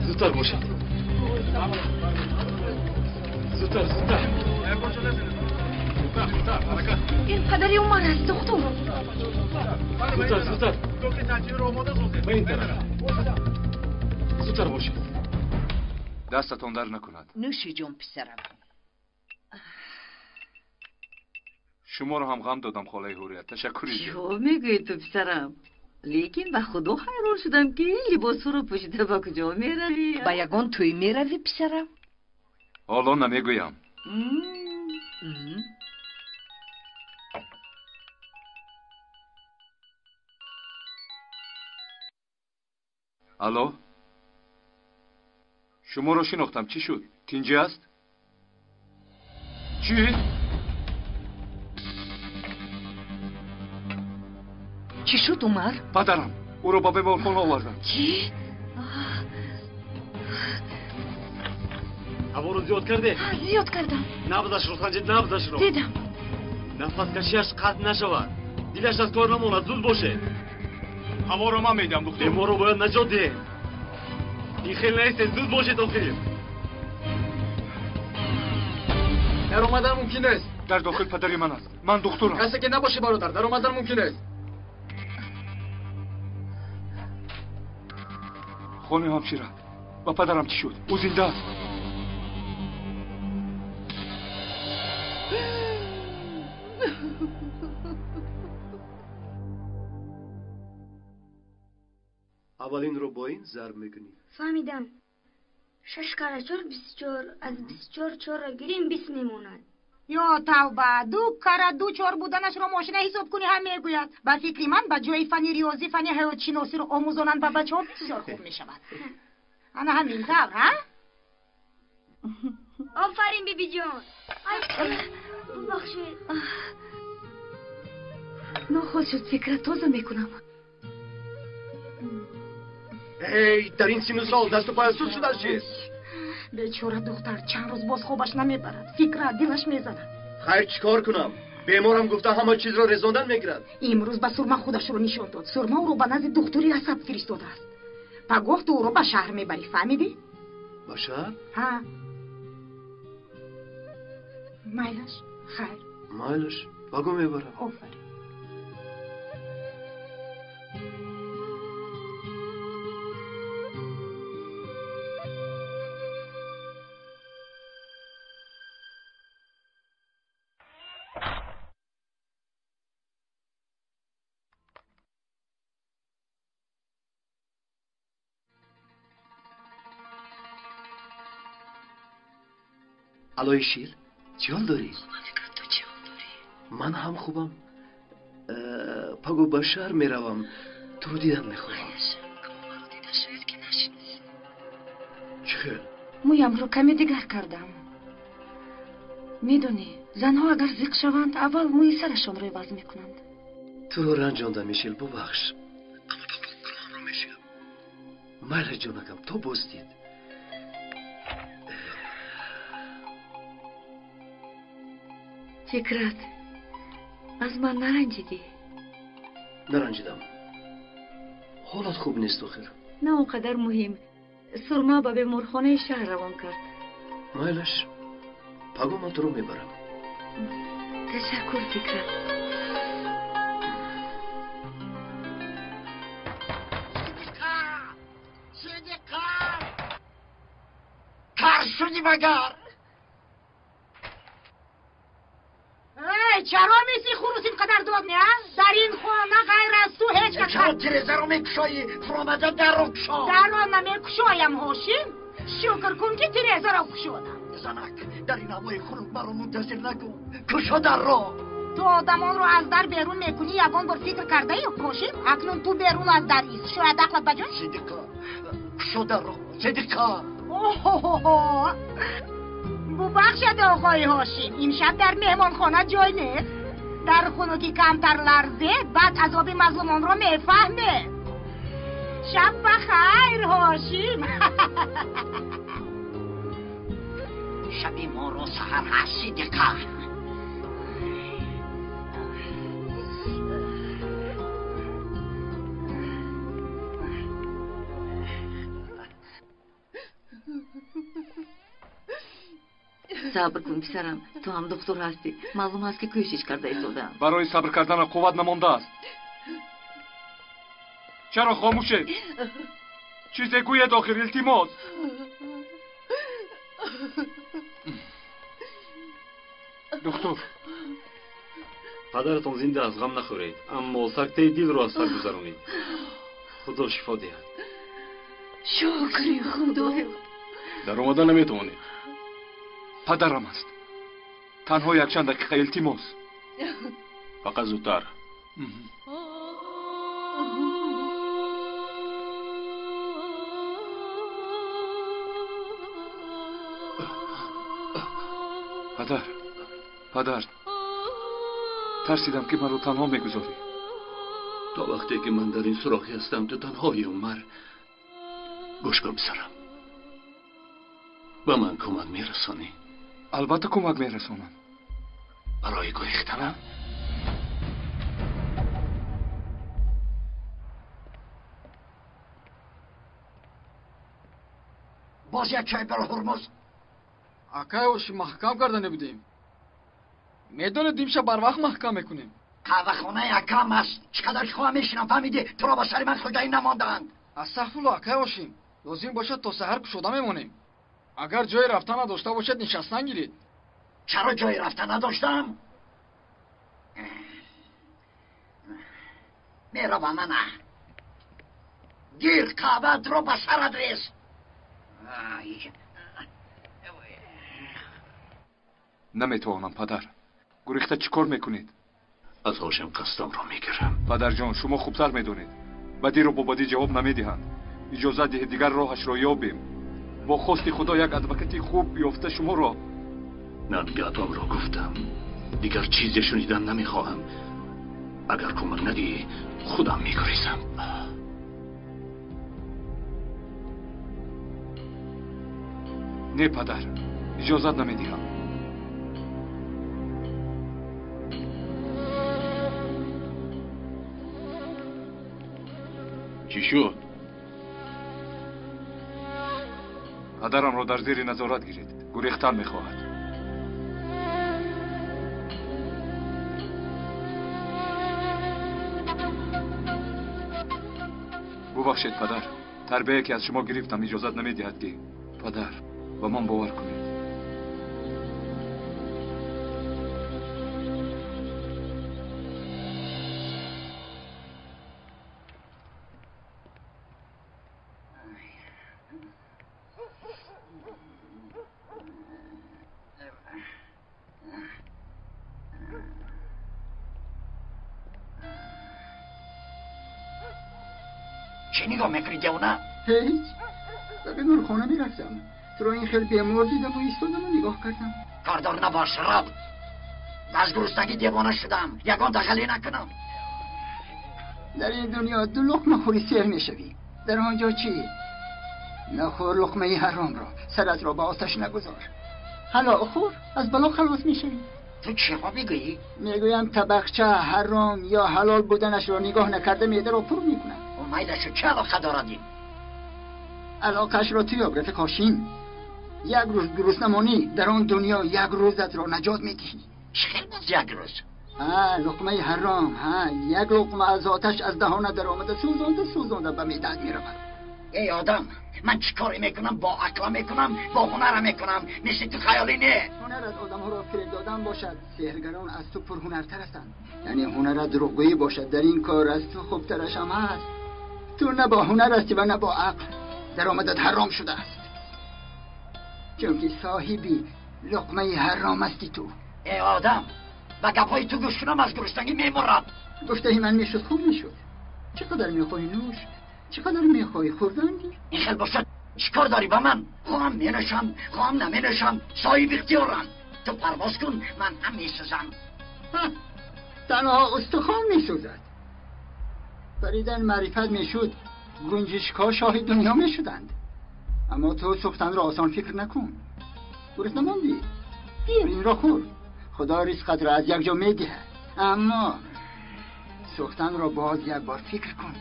Зудтар бошед. Зудтар, зудтар. Ин падари Умар аст, духтур. Зудтар, зудтар. Ба ин тараф. Зудтар бошед. Дастатон дар накунад. Нӯши ҷон, писарам. Шуморо ҳам ғам додам, холаи Ҳурия. Ташаккури зиёд. Чӣ мегӯӣ ту, писарам? Лекин ба худо ҳайрон шудам, ки ин либосҳоро пӯшида ба куҷо меравӣ? Ба ягон тӯй меравӣ, писарам? Ҳоло намегӯям. Алло? Шуморо шинохтам. Чӣ шуд? Тинҷӣ аст? Чӣ? Чӣ шуд, Умар? Падарам. Ӯро ба беморхона оварданд. Чӣ? Ҳаворо зиёд кардед? Зиёд кардам. Набзашро санҷед, набзашро. Дидам. Нафаскашиаш қатъ нашавад. Дилаш аз кор намонад, зуд бошед. Ҳаворо ман медиҳам, духтур. Беморро бояд наҷот диҳем. Ин хел нестед, зуд бошед охир. Даромадан мумкин нест. Дар дохил падари ман аст. Ман духтурам. Касе ки набошӣ бародар, даромадан мумкин нест. Хоним ҳамшира, ба падарам чӣ шуд? Ӯ зинда аст. Аввалинро бо ин зарб мекунӣ. Фаҳмидам. 6 кара 4 24, аз 24 4-ро гирем 20 мемонад. Ё тавба, 2 кара 2 4 буданашро мошина ҳисоб кунӣ ҳам мегӯяд. Ба фикри ман ба ҷои фанни риёзӣ фанни ҳаётшиносиро омӯзонанд ба бачаҳо бисёр хуб мешавад. Ана ҳамин тавр, ҳа? Офарин бибиҷон. Бубахшед. Нохост шуд, фикра тоза мекунам. Эй, дар ин сину сол дасту пой суст шудааст чист? Бечора духтар чанд рӯз боз хобаш намебарад. Фикра дилаш мезанад. Хайр, чӣ кор кунам? Беморам гуфта ҳама чизро резондан мегирад. Имрӯз ба Сурма худашро нишон дод. Сурма ӯро ба назди духтури асаб фиристодааст. Пагоҳ ту ӯро ба шаҳр мебарӣ, фаҳмидӣ? Ба шаҳр? Ҳа. Майлаш, хайр. Майлаш, пагоҳ мебарам. Офарин. Аллои Шил, чӣ ҳол дорӣ? Хубам, Фикрат, ту чӣ ҳол дорӣ? Ман ҳам хубам. Паго ба шаҳр меравам. Туро дидан мехоҳам. Маро дида шояд ки нашиносӣ. Чӣ хел? Мӯямро каме дигар кардам. Медонӣ, занҳо агар зиқ шаванд, аввал мӯи сарашонро иваз мекунанд. Туро ранҷондам, Мишел, бубахш. Аммо паго қуръонро мешӯям. Майла ҷонакам, то боз дид. Фикрат, аз ман наранҷидӣ? Наранҷидам. Ҳолат хуб нест охир. На он қадар муҳим. Сурма ба беморхонаи шаҳр равон кард. Майлаш, паго ман туро мебарам. Ташаккур, Фикрат. Сидиқа! Кар шуди магар? Чаро мисли хурус ин қадар дод не, а? Дар ин хона ғайр аз ту ҳеҷ кас. Чаро тирезаро мекушоӣ? Фуромада дарро кушо. Дарро намекушоям, Ҳошим. Шукр кун ки тирезаро кушодам. Занак, дар ин ҳавои хунук маро мунтазир накун. Кушо дарро. Ту одамонро аз дар берун мекунӣ, ягон бор фикр кардаӣ, Ҳошим? Акнун ту берун аз дар ист. Шояд ақлат ба ҷой? Сидиқа, кушо дарро. Сидиқа. Оҳо! Бубахшед, оғои Ҳошим, имшаб дар меҳмонхона ҷой нест. Дар хунукӣ камтар ларзед, баъд азоби мазлумонро мефаҳмед. Шаб ба хайр, Ҳошим. Шаби моро саҳар ҳаст, Сидиқа. Сабр кун, писарам, ту ҳам духтур ҳастӣ. Маълум аст ки кӯшиш карда истодаам. Барои сабр кардана қувват намондааст. Чаро хомӯшед? Чизе гӯед охир, илтимос. Духтур. Падаратон зинда аст, ғам нахӯред, аммо сактаи дилро аз сар гузаронед. Худо шифо диҳад. Шукри Худоё. Даромада наметавонед. Падарам аст. Танҳо якчанд дақиқа, илтимос. Фақат зудтар. Падар, падар, тарсидам ки маро танҳо мегузорӣ. То вақте ки ман дар ин сурохӣ ҳастам, ту танҳоӣ, Умар. Гӯш кун, писарам, ба ман кӯмак мерасонӣ? Албатта кӯмак мерасонам. Барои гурехтанам? Боз як чой бар Ҳурмуз. Акай оши маҳкам карда набудем. Медонед, имшаб барвақт маҳкам мекунем. Қаҳвахонаи акам аст. Чӣ қадар хоҳам мешинам, фаҳмидӣ? Туро ба сари ман хоҷаин намондаанд. Астағфирулло, акай ошим. Лозим бошад то саҳар кушода мемонем. Агар ҷои рафтан надошта бошед, нишастан гиред. Чаро ҷои рафтан надоштам? Меравам ана. Гир қаҳваатро ба сарат рез. Наметавонам, падар. Гурехта чӣ кор мекунед? Аз ҳошим қасдамро мегирам. Падарҷон, шумо хубтар медонед. Бадиро бо бадӣ ҷавоб намедиҳанд. Иҷозат диҳед дигар роҳашро ёбем. Бо хости Худо як адвокати хуб ёфта шуморо. Ман гапамро гуфтам. Дигар чизе шунидан намехоҳам. Агар кӯмак надиҳӣ, худам мегурезам. Не, падар, иҷозат намедиҳам. Чӣ шуд? Падарамро дар зери назорат гиред. Гурехтан мехоҳад. Бубахшед, падар. Тарбияе ки аз шумо гирифтам иҷозат намедиҳад ки. Падар, ба ман бовар кунед. Чӣ нигоҳ мекунӣ, девона? Ҳеҷ. Ба беморхона мерафтам. Туро ин хел бемор дидаму истодаму нигоҳ кардам. Кордор набош, раб. Аз гуруснагӣ девона шудам. Ягон дағалӣ накунам. Дар ин дунё ду луқма хӯри сер мешавӣ. Дар он ҷо чӣ? Нахӯр луқмаи ҳаромро. Саратро ба оташ нагузор. Ҳало хӯр, аз бало халос мешавӣ. Ту чиҳо мегӯӣ? Мегӯям табақча ҳаром ё ҳалол буданашро нигоҳ накарда меъдаро пур мекунад. Майлашу чӣ алоқа дорад ин? Алоқаашро ту ёб, рафиқ Ҳошим. Як рӯз гурусна монӣ, дар он дунё як рӯзатро наҷот медиҳӣ. Чӣ хел боз як рӯз? Ҳа, луқмаи ҳаром, ҳа, як луқма аз оташ аз даҳона даромада сӯзонда сӯзонда ба меъдаат меравад. Эй одам, ман чӣ коре мекунам? Бо ақла мекунам, бо ҳунара мекунам. Мисли ту хаёлӣ не. Ҳунар аз одамҳоро фиреб додан бошад, сеҳргарон аз ту пурҳунартар ҳастанд. Яъне ҳунарат дурӯғгӯӣ бошад, дар ин кор аз ту хубтараш ҳам ҳаст. Ту на бо ҳунар ҳастӣ ва на бо ақл. Даромадат ҳаром шудааст, чунки соҳиби луқмаи ҳаром ҳастӣ ту. Эй одам, ба гапҳои ту гӯш кунам аз гуруснагӣ мемурам. Гуфтаи ман мешуд, хуб мешуд. Чӣ қадар мехоҳӣ нӯш, чӣ қадар мехоҳӣ хӯрдан гир. Ин хел бошад, чӣ кор дорӣ ба ман? Хоҳам менӯшам, хоҳам наменӯшам, соҳиби ихтиёрам. Ту парвоз кун, ман ҳам месӯзам. Танҳо устухон месӯзад. Паридан маърифат мешуд, гунҷишкҳо шоҳи дунё мешуданд. Аммо ту сӯхтанро осон фикр накун. Гурусна мондӣ? Гир инро хӯр. Худо ризқатро аз як ҷо медиҳад. Аммо сӯхтанро боз як бор фикр кун.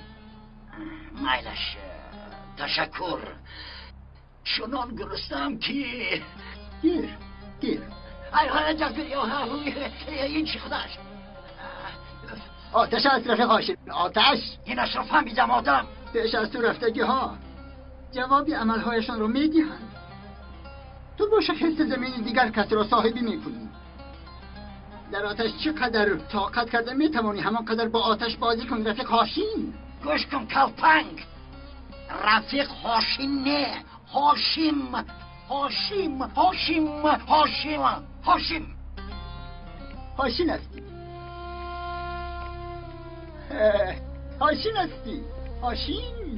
Майлаш, ташаккур. Чунон гуруснаам ки. Гир, гир. Ин чӣ худаш? Оташ аст, рафиқ Ҳошим, оташ. Инашро фаҳмидам, одам. Пеш аз ту рафтагиҳо ҷавоби амалҳояшонро медиҳанд. Ту боша ҳисси замини дигар касро соҳибӣ мекунӣ. Дар оташ чӣ қадар тоқат карда метавонӣ, ҳамон қадар бо оташ бозӣ кун, рафиқ Ҳошим. Гӯш кун, калпанг. Рафиқ Ҳошим не, Ҳошим, Ҳошим, Ҳошим, Ҳошим, Ҳошим. Ҳошим ҳастӣ. Ҳошим ҳастӣ. Ҳошим.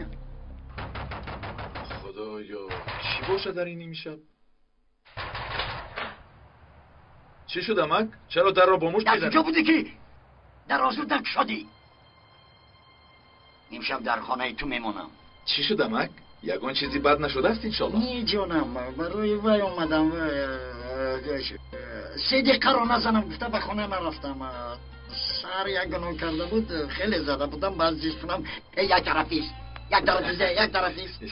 Худоё, чӣ бошад дар ин нимшаб? Чӣ шуд, амак? Чаро дарро бо мушт Дар мезанӣ? куҷо будӣ, ки дарро зуд накушодӣ? Имшаб дар хонаи ту мемонам. Чӣ шуд, амак? Ягон чизи бад нашудааст, иншолло? Не, ҷонам, барои вай омадам. Се дақиқаро назанам гуфта ба хона нарафтам. Сар як гуноҳ карда буд, хеле зада будам, баъд зист кунам. Як тарафист, як тарафист, як тарафист.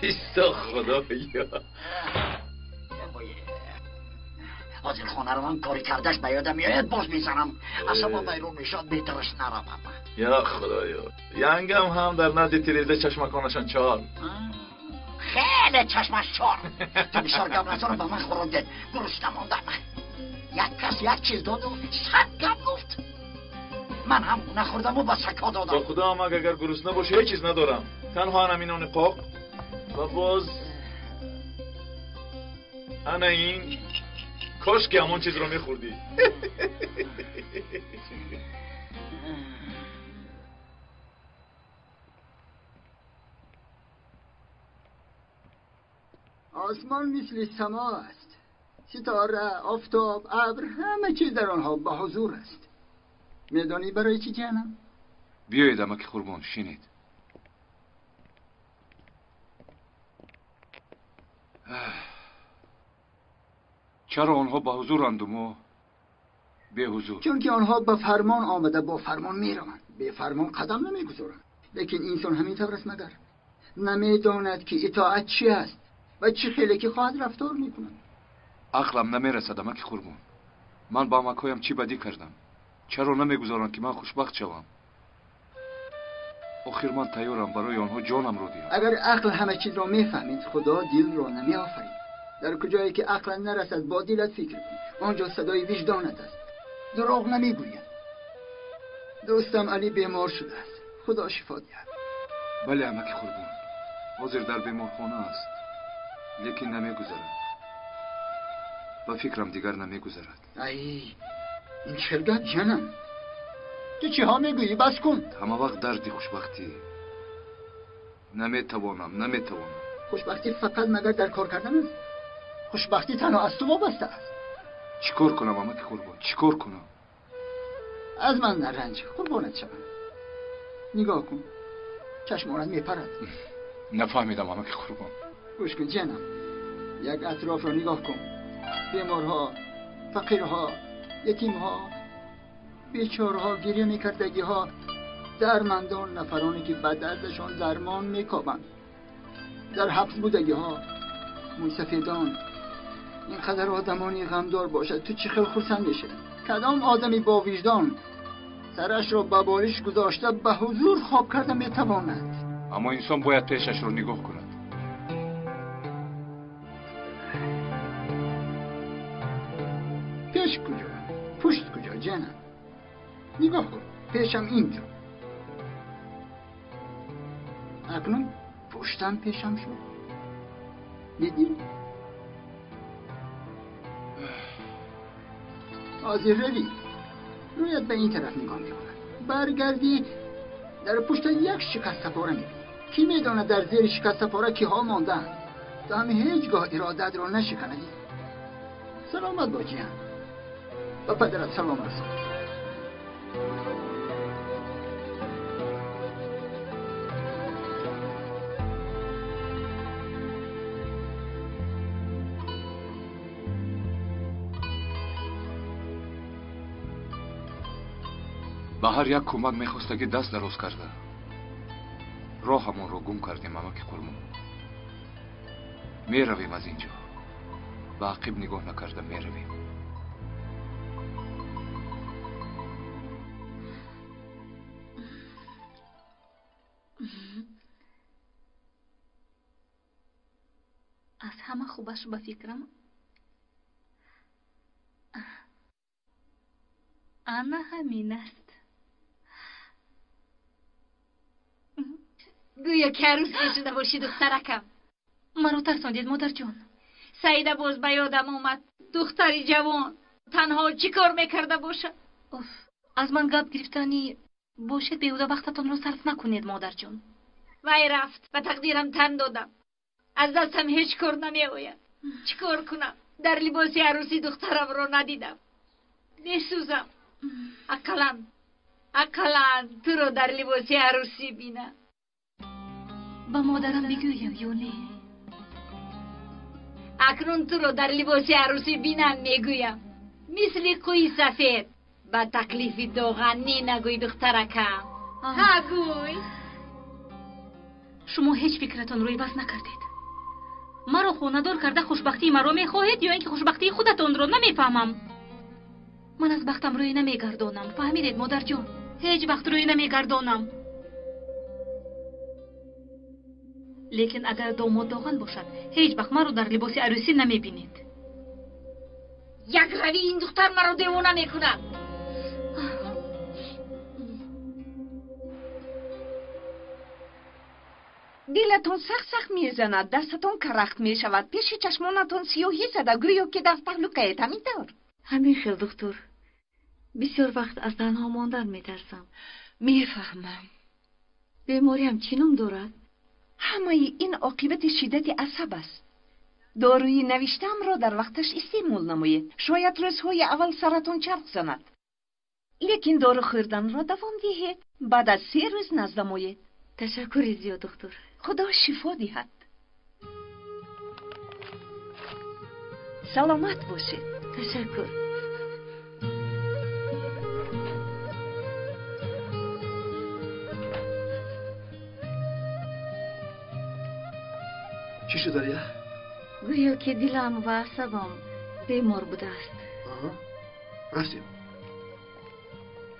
Исто, худоё. Ҳозир хона равам, кори кардаш ба ёдам меояд, боз мезанам. Асабо вайрон мешавад, беҳтараш наравам. Я худоё, янгам ҳам дар назди тиреза чашмаконашон чор. Хеле чашмаш чор. Ту бисёр гап назанро, ба ман хӯрок дед, гурусна мондам. Як кас як чиз доду 100 гап гуфт. Ман ҳам нахӯрдаму ба сагҳо додам. Ба худо, амак, агар гурусна бошӣ, ҳеҷ чиз надорам. Танҳо ана минони қоқ ва боз ана ин. Кош ки ҳамон чизро мехӯрдӣ. آسمان مثل سما است. ستاره، آفتاب، ابر، همه چیز در آنها به حضور است. میدانی برای چی جانم؟ Биёед, амаки Қурбон, шинед. Чаро онҳо ба ҳузуранду мо беҳузур? Чунки онҳо ба фармон омада, бо фармон мераванд, бефармон қадам намегузоранд. Лекин инсон ҳамин тавр аст магар? Намедонад ки итоат чи аст ва чӣ хеле ки хоҳад рафтор мекунад. Ақлам намерасад, амаки Қурбон. Ман ба амакҳоям чӣ бадӣ кардам? Чаро намегузоранд, ки ман хушбахт шавам? Охир ман тайёрам барои онҳо ҷонамро диҳам. Агар ақл ҳама чизро мефаҳмид, худо дилро намеофарид. Дар куҷое ки ақлат нарасад, бо дилат фикр кун. Он ҷо садои виҷдонат аст, дурӯғ намегӯяд. Дӯстам Алӣ бемор шудааст, худо шифо диҳад. Бале, амаки Қурбон, ҳозир дар беморхона аст, лекин намегузарад. Ба фикрам, дигар намегузарад. Ай, ин чӣ гап, ҷанам? Ту чиҳо мегӯӣ? Бас кун. Ҳама вақт дарди хушбахтӣ. Наметавонам, наметавонам. Хушбахтӣ фақат магар дар кор кардан аст? Хушбахтӣ танҳо аз ту вобаста аст. Чӣ кор кунам, амаки Қурбон, чӣ кор кунам? Аз ман наранҷ, қурбонат шавам. Нигоҳ кун, чашмонат мепарад. Нафаҳмидам, амаки Қурбон. Гӯш кун, ҷанам, як атрофро нигоҳ кун. Беморҳо, фақирҳо, ятимҳо, бечораҳо, гиря мекардагиҳо, дармандон, нафароне ки ба дардашон дармон мекобанд, дар ҳабс будагиҳо, мӯйсафедон. Ин қадар одамони ғамдор бошад, ту чӣ хел хурсанд мешавӣ? Кадом одами бо виҷдон сарашро ба болиш гузошта ба ҳузур хоб карда метавонад? Аммо инсон бояд пешашро нигоҳ кунад. Пеш куҷо, пушт куҷо, ҷанам? Нигоҳ кун, пешам инҷо. Акнун пуштам пешам шуд. Дидӣ? ҳозир равӣ, рӯят ба ин тараф нигоҳ мекунад. Баргардӣ, дар пушта як шикастапора мебинӣ. Кӣ медонад дар зери шикастапора киҳо мондаанд? Ту ҳам ҳеҷ гоҳ иродатро нашиканадӣ. Саломат бош, ҷиҳан. Ба падарат салом расон. Ба ҳар як кӯмак мехостагӣ даст дароз карда, роҳамонро гум кардем, амаки Қурбон. Меравем аз ин ҷо, ба ақиб нигоҳ накарда меравем. Аз ҳама хубаш, ба фикрам, ана ҳамин аст. Гӯё ки арӯс мешуда бошӣ, духтаракам. Маро тарсондед, модарҷон. Саида боз ба ёдам омад. Духтари ҷавон танҳо чӣ кор мекарда бошад? Уф, аз ман гап гирифтанӣ бошед, беҳуда вақтатонро сарф накунед, модарҷон. Вай рафт, ба тақдирам тан додам. Аз дастам ҳеҷ кор намеояд. Чӣ кор кунам? Дар либоси арӯсӣ духтарамро надидам. Месӯзам. Ақаллан, ақаллан туро дар либоси арӯсӣ бинам. Ба модарам бигӯям ё не? Акнун туро дар либоси арӯсӣ бинам, мегӯям. Мисли қӯи сафед. Ба таклифи доған не нагӯй, духтаракам. Ҳа, гӯй. Шумо ҳеҷ фикратонро иваз накардед. Маро хонадор карда хушбахтии маро мехоҳед ё ин ки хушбахтии худатонро? Намефаҳмам. Ман аз бахтам рӯй намегардонам. Фаҳмидед, модарҷон? Ҳеҷ вақт рӯй намегардонам. Лекин агар домод доған бошад, ҳеҷ вақт маро дар либоси арӯсӣ намебинед. Як рави ин духтар маро девона мекунад. Дилатон сахт-сахт мезанад, дастатон карахт мешавад, пеши чашмонатон сиёҳӣ зада, гӯё ки дар таҳлукаед, ҳамин тавр? Ҳамин хел, духтур. Бисёр вақт аз танҳо мондан метарсам. Мефаҳмам. Бемориам чӣ ном дорад? Ҳамаи ин оқибати шиддати асаб аст. Доруи навиштаамро дар вақташ истеъмол намоед. Шояд рӯзҳои аввал саратон чарх занад. Лекин дору хӯрданро давом диҳед. Баъд аз 3 рӯз наздам оед. Ташаккури зиёд, духтур. Худо шифо диҳад. Саломат бошед. Ташаккур. Чӣ шуд, Алия? Гӯё ки дилам ва асабам бемор будааст. Рафтем.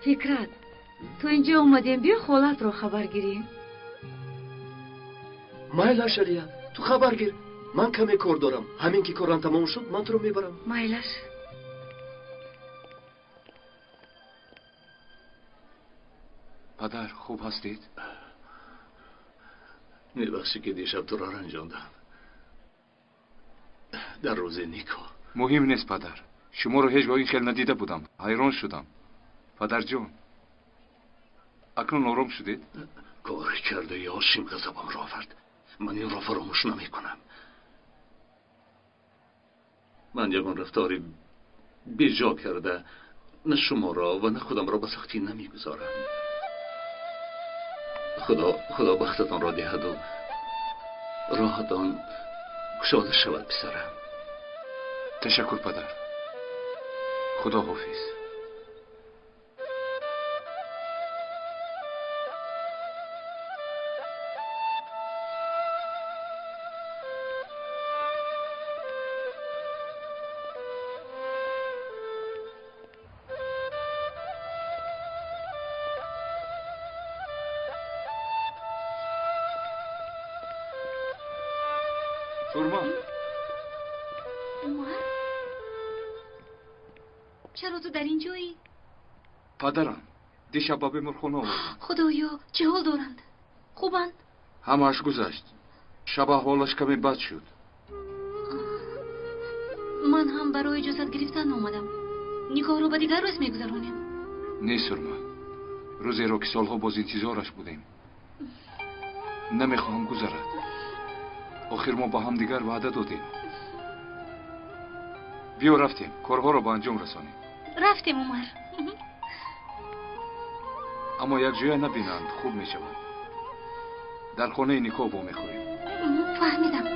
Фикрат, то инҷо омадем, биё холатро хабар гирем. Майлаш, Алия, ту хабар гир. Ман каме кор дорам. Ҳамин ки корам тамом шуд, ман туро мебарам. Майлаш. Падар, хуб ҳастед? Мебахшӣ ки дишаб туро ранҷондам. Дар рӯзи никоҳ. Муҳим нест, падар. Шуморо ҳеҷ гоҳ ин хел надида будам. Ҳайрон шудам. Падарҷон, акнун ором шудед? Кор кардаи Ҳошим ғазабамро овард. Ман инро фаромӯш намекунам. Ман ягон рафтори беҷо карда на шуморо ва на худамро ба сахтӣ намегузорам. Худо бахтатонро диҳаду роҳатон кушода шавад, писарам. Ташаккур, падар. Худо ҳофиз. Сурма. Умар? Чаро ту дар ин ҷоӣ? Падарам дишаб ба беморхона овардам. Худоё, чӣ ҳол доранд? Хубанд? Ҳамааш гузашт. Шаб аҳволаш каме бад шуд. Ман ҳам барои иҷозат гирифтан омадам. Никоҳро ба дигар рӯз мегузаронем. Не, Сурма. Рӯзеро ки солҳо боз интизораш будем. Намехоҳам гузарад. Охир мо ба ҳамдигар ваъда додем. Биё рафтем, корҳоро ба анҷом расонем. Рафтем, Умар. Аммо якҷоя набинанд, хуб мешавад. Дар хонаи никоҳ вомехӯрем. Фаҳмидам.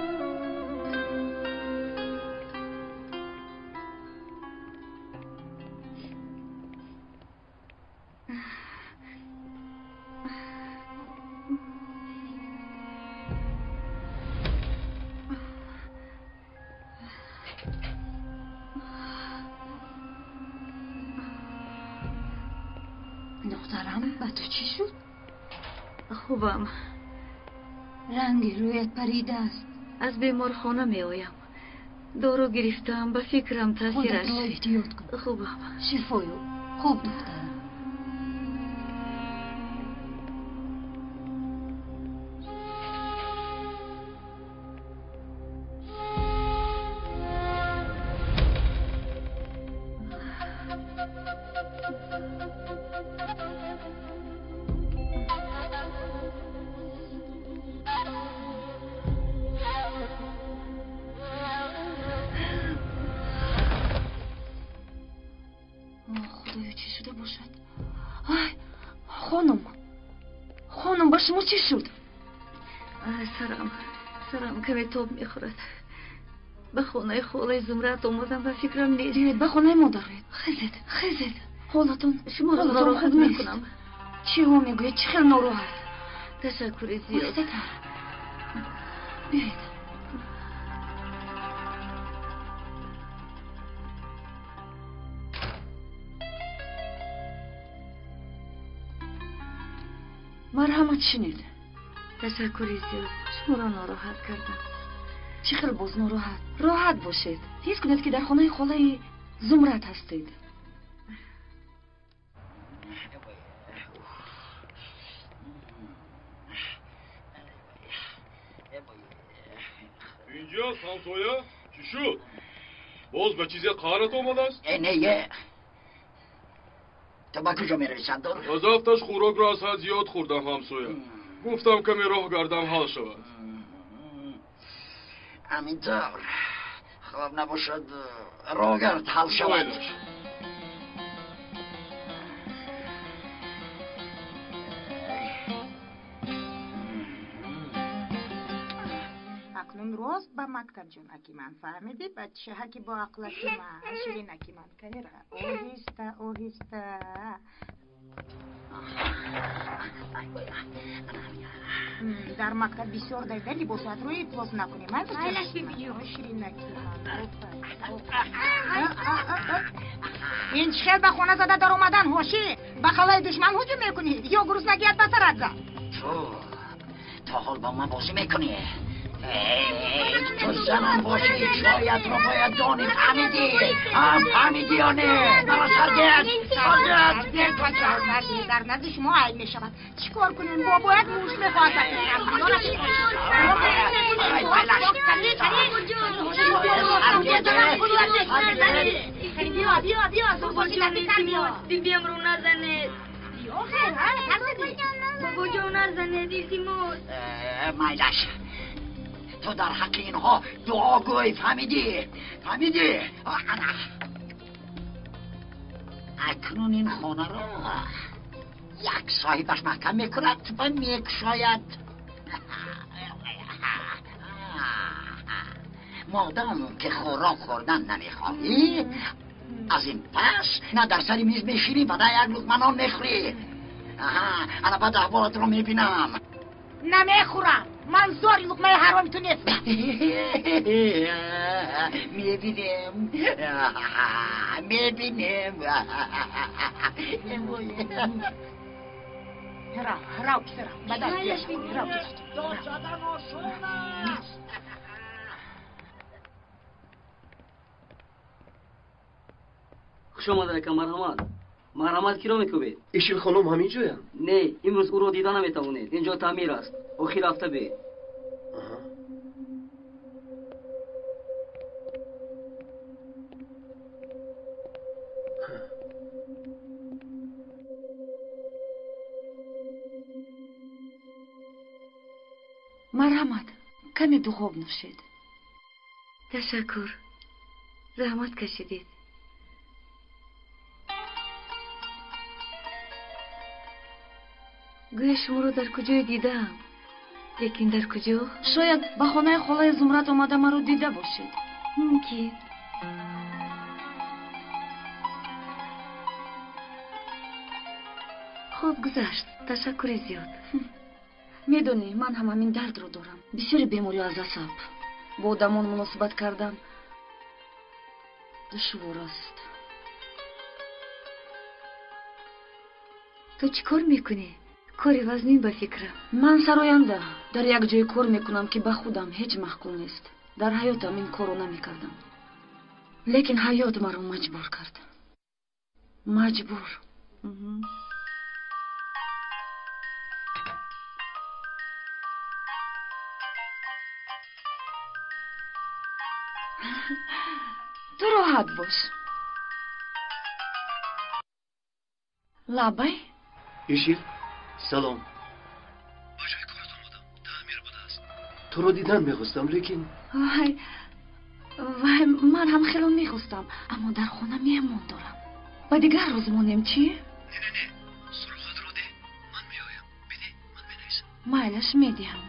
دخترم به تو چی شد؟ خوبم. رنگ رویت پریده است. از بیمارخانه می آیم. دارو گرفتم، به فکرم تاثیرش. خودت را احتیاط کن. خوبم. شفایو. خوب دخترم. Шумо чӣ шуд? Сарам каме тоб мехӯрад. Ба хонаи холаи Зумрат омадам ва фикрам нест. Биёед ба хонаи мо дароед. Хезед, хезед. Ҳолатон шуморо нороҳат мекунам. Чӣ ҳо мегӯед? Чӣ хел нороҳат? Ташаккури зиёд. Оҳистатар. Биёед. Марҳамат, шинед. Ташаккури зиёд. Шуморо нороҳат кардам. Чӣ хел боз нороҳат? Роҳат бошед. Ҳис кунед, ки дар хонаи холаи Зумрат ҳастед. Инҷост, ҳамсоя? Чӣ шуд? Боз ба чизе қаҳрат омадааст? Не, ту ба куҷо меравӣ, сардор? Аз ҳафташ хӯрокро аз ҳад зиёд хӯрдам, ҳамсоя. Гуфтам каме роҳ гардам, ҳал шавад. Ҳамин тавр. Хоб набошад, роҳ гард, ҳал шавад. Акнун рост ба мактаб, ҷонаки ман, фаҳмидӣ? Бачаҳаки бо ақлаки ман, ширинаки ман. Канира, оҳиста, оҳиста. Дар мактаб бисёр давида либосатро ифлос накунӣ. Ширинаки ман. Ин чӣ хел ба хона зада даромадан, ҳошӣ? Ба қалаи душман ҳуҷум мекунӣ ё гуруснагият ба сарат зад? Ту то ҳол бо ман бозӣ мекунӣ? Ту занам бошӣ, ҷоятро бояд донӣ, фаҳмидӣ? Фаҳмидӣ ё не? Маро саргет, саргет! Дар назди шумо айб мешавад. Чӣ кор кунем? Бобоят муш мехоҳад. Бибиамро назанед. Бобоҷон, назанед, илтимос. Майлаш, ту дар ҳаққи инҳо дуо гӯй, фаҳмидӣ? Фаҳмидӣ? Ана акнун ин хонаро як соҳибаш маҳкам мекунад ва мекушояд. Модом ки хӯрок хӯрдан намехоҳӣ, аз ин пас на дар сари миз мешинӣ ва на як луқма нон мехӯрӣ. Ана баъд аҳволатро мебинам. Намехӯрам. Ман зори луқмаи ҳароми ту нестам. Мебинем, мебинем. Рав, рав, писарам, ба даст биё. Рав, Дод задан осон аст. Хуш омада, ака, марҳамат. Марҳамат, киро мекӯбед? Ишил хонум ҳамин ҷоянд? Не, имрӯз ӯро дида наметавонед. Ин ҷо таъмир аст. Охир ҳафта бе. Марҳамат, каме дуғоб нӯшед. Ташаккур, заҳмат кашидед. Гӯя шуморо дар куҷое дидаам, лекин дар куҷо? Шояд ба хонаи холаи Зумрат омада маро дида бошед. Мумкин. Хоб гузашт, ташаккури зиёд. Медонӣ, ман ҳам ҳамин дардро дорам. Бисёри бемориҳо аз асаб. Бо одамон муносибат кардан душвор аст. Ту чӣ кор мекунӣ? Кори вазнин ба фикрам. Ман сароянда. Дар як ҷое кор мекунам, ки ба худам ҳеҷ маъқул нест. Дар ҳаётам ин корро намекардам, лекин ҳаёт маро маҷбур кард. Маҷбур. Ту роҳат бош. Лабай. Ишил, салом. Ба ҷои корат омадам, таъмир будааст. Туро дидан мехостам, лекин вай, вай, ман ҳам хело мехостам, аммо дар хона меҳмон дорам. Ба дигар рӯз монем, чӣ? Не, не, не, суроғатро деҳ, ман меоям. Бидеҳ, ман менависам. Майлаш, медиҳам.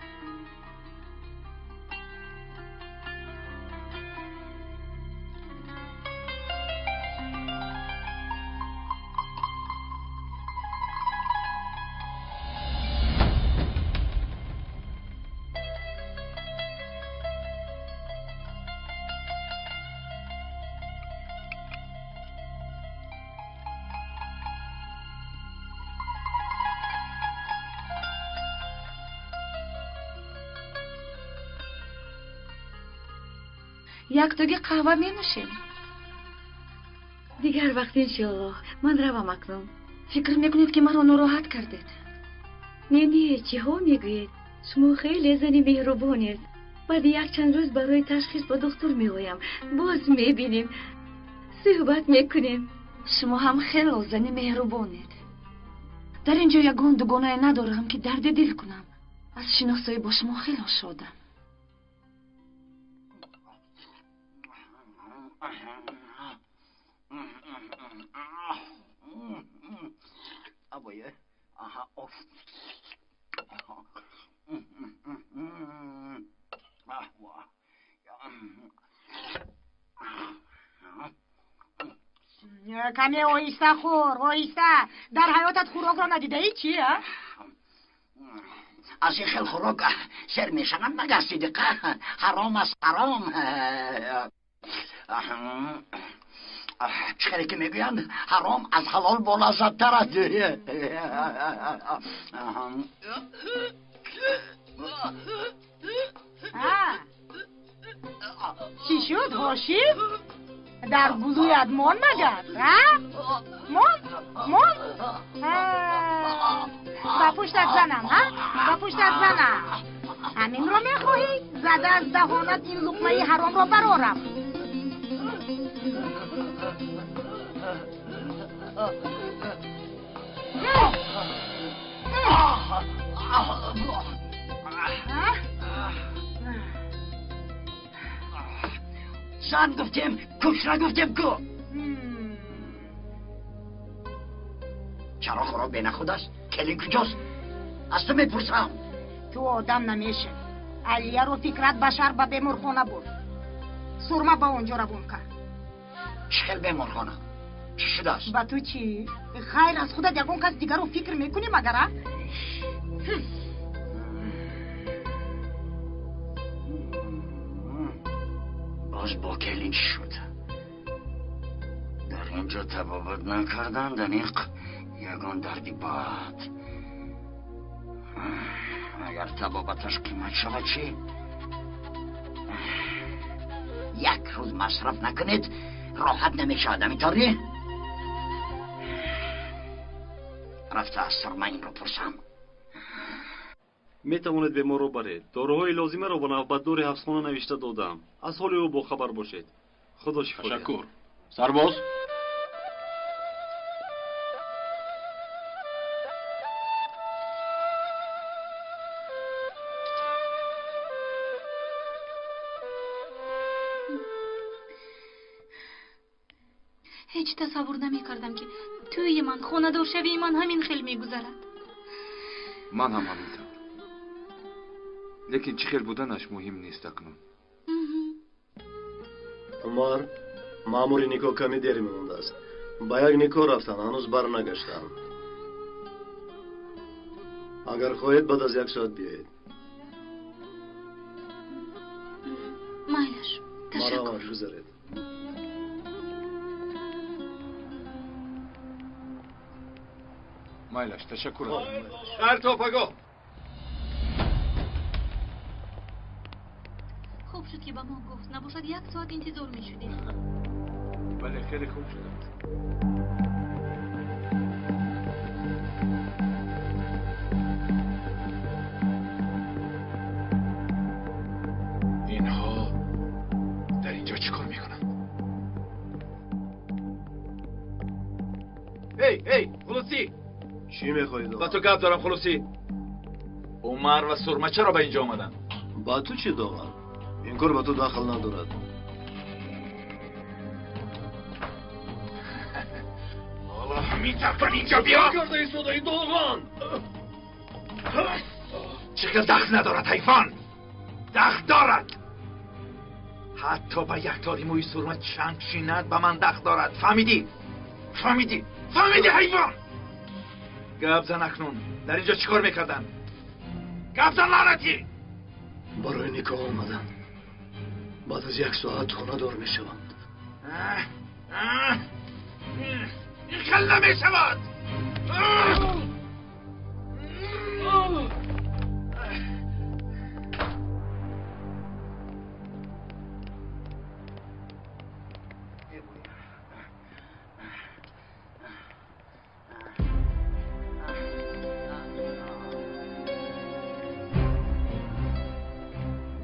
Яктоги қаҳва менӯшем. Дигар вақт иншоаллоҳ. Ман равам акнун. Фикр мекунед, ки маро нороҳат кардед? Не, не, чиҳо мегӯед? Шумо хеле зани меҳрубонед. Баъди якчанд рӯз барои ташхис ба духтур меоям. Боз мебинем, суҳбат мекунем. Шумо ҳам хело зани меҳрубонед. Дар ин ҷо ягон дугонае надорам, ки дарди дил кунам. Аз шиносоӣ бо шумо хело шодам. Каме оҳиста хӯр, оҳиста. Дар ҳаётат хӯрокро надидаӣ чи, а? Аз ин хел хӯрок сер мешаванд магар, Сидиқа? Ҳаром аст, ҳаром. Чӣ хеле ки мегӯянд, ҳаром аз ҳалол болаззаттар аст. Чӣ шуд, Ҳошим? Дар гулӯят мон магар, а? Мон? Мон? Ба пуштат занам, ҳа? Ба пуштат занам. Ҳаминро мехоҳӣ? Зада аз даҳонат ин луқмаи ҳаромро барорам. Зан гуфтем, куш нагуфтем ку. Чаро хӯрок бенахуд аст? Келин куҷост? Аз ту мепурсам. Ту одам намешавӣ. Алияро фикрат ба шаҳр ба беморхона бурд. Сурма ба он ҷо равон кард. Чӣ хел беморхона? Чӣ шудааст? Ба ту чӣ? Хайр, аз худат ягон кас дигарро фикр мекунӣ магар, а? Боз бо келин чӣ шуд? Дар ин ҷо табобат накарданд, аниқ ягон дарди бад. Агар табобаташ қимат шавад чӣ? Як рӯз масраф накунед, роҳат намешавад, ҳаминтавр не? Рафта аз Сурма инро пурсам. Метавонед беморро баред. Доруҳои лозимаро ба навбатдори ҳабсхона навишта додам. Аз ҳоли ӯ бохабар бошед. Худо шифо диҳад. Ташаккур. Сарбоз. Ҳеҷ тасаввур намекардам, ки тӯйи ман, хонадоршавии ман ҳамин хел мегузарад. Ман ҳам ҳамин тавр. Лекин чӣ хел буданаш муҳим нест акнун. Умар, маъмури никоҳ каме дер мемондааст. Ба як никоҳ рафтан, ҳанӯз барнагаштам. Агар хоҳед, баъд аз як соат биёед. Майлаш, ташаккур. Марҳамат, гузаред. Майлаш, ташаккур. Хайр то пагоҳ. Хуб шуд, ки ба мо гуфт. Набошад, як соат интизор мешудем. Бале, хеле хуб шудааст. Инҳо дар инҷо чӣ кор мекунанд? Эй, эй, Хулусӣ! Чӣ мехоҳӣ? Ба ту гап дорам, Хулусӣ. Умар ва Сурма чаро ба инҷо омаданд? Ба ту чӣ, Доған? Ин кор ба ту дахл надорад. Ҳоло ҳамин тавр инҷо биё! Карда истодаи, Доған? Чӣ хел дахл надорад, ҳайвон? Дахл дорад. Ҳатто ба як тори мӯи сурма чанг шинад, ба ман дахл дорад. Фаҳмидӣ? Фаҳмидӣ? Фаҳмидӣ, ҳайвон? Гап зан акнун. Дар инҷо чӣ кор мекарданд? Гап зан, лаънатӣ! Барои никоҳ омаданд. Баъд аз як соат хонадор мешаванд. Ин хел намешавад!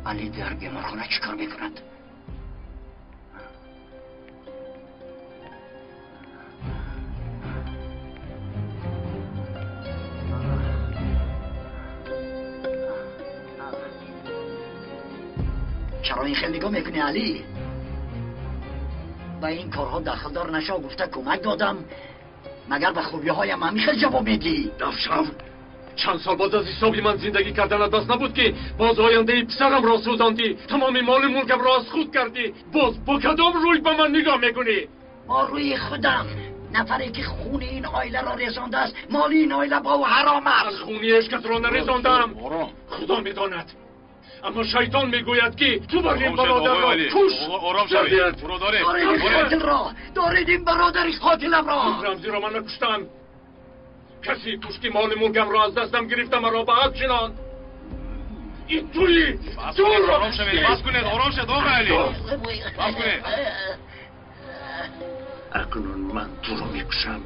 علی در بیمارخانه چیکار میکند؟ چرا این خیلی نگاه میکنی علی؟ به این کارها دخلدار نشو، گفته کمک دادم، مگر به خوبی هایم همین خیلی جواب میدی؟ دفشم چند سال باز از حسابی من زندگی کردن دست نبود که باز آینده پسرم را سوزاندی، تمام مال ملکم را از خود کردی، باز با کدام روی به من نگاه میکنی؟ با روی خودم. نفری که خون این آیله را رزانده است، مال این آیله با او حرام است. من خونی عشقت را نرزاندم، خدا میداند، اما شیطان میگوید که تو بر این برادر را کش. آرام شوید. دارید قاتل را، دارید این برادر قاتلم را. رمزی را من نکشتم، کسی کشت که مال ملکم را از دستم گرفته، مرا به حد شناند. این تویی، تو را آرام شوید. بس کنید، آرام شد آقا علی، بس کنید. اکنون من تو را میکشم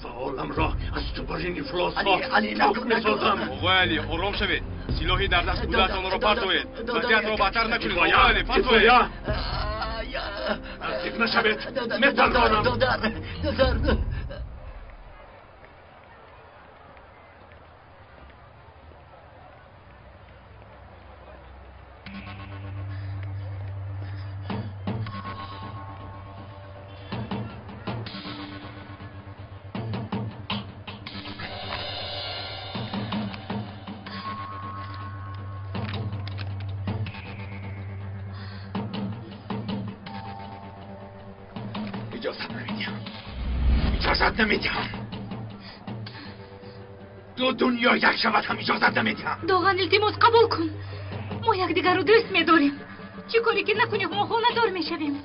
و عالم را از تو بر این افلاس ها پاک میسازم. آقا علی آرام شوید، سلاحی در دست بوده‌تان را پرتوید، وضعیت را بدتر نکنید. آقا علی پرتوید. نزدیک نشوید، میترسانم. دادر. اجازت نمیدهم. دو دنیا یک شود هم اجازت نمیدهم. دوغان التماس قبول کن، ما یکدیگر رو دوست میداریم. چی کاری که نکنیم ما خانه‌دار میشویم.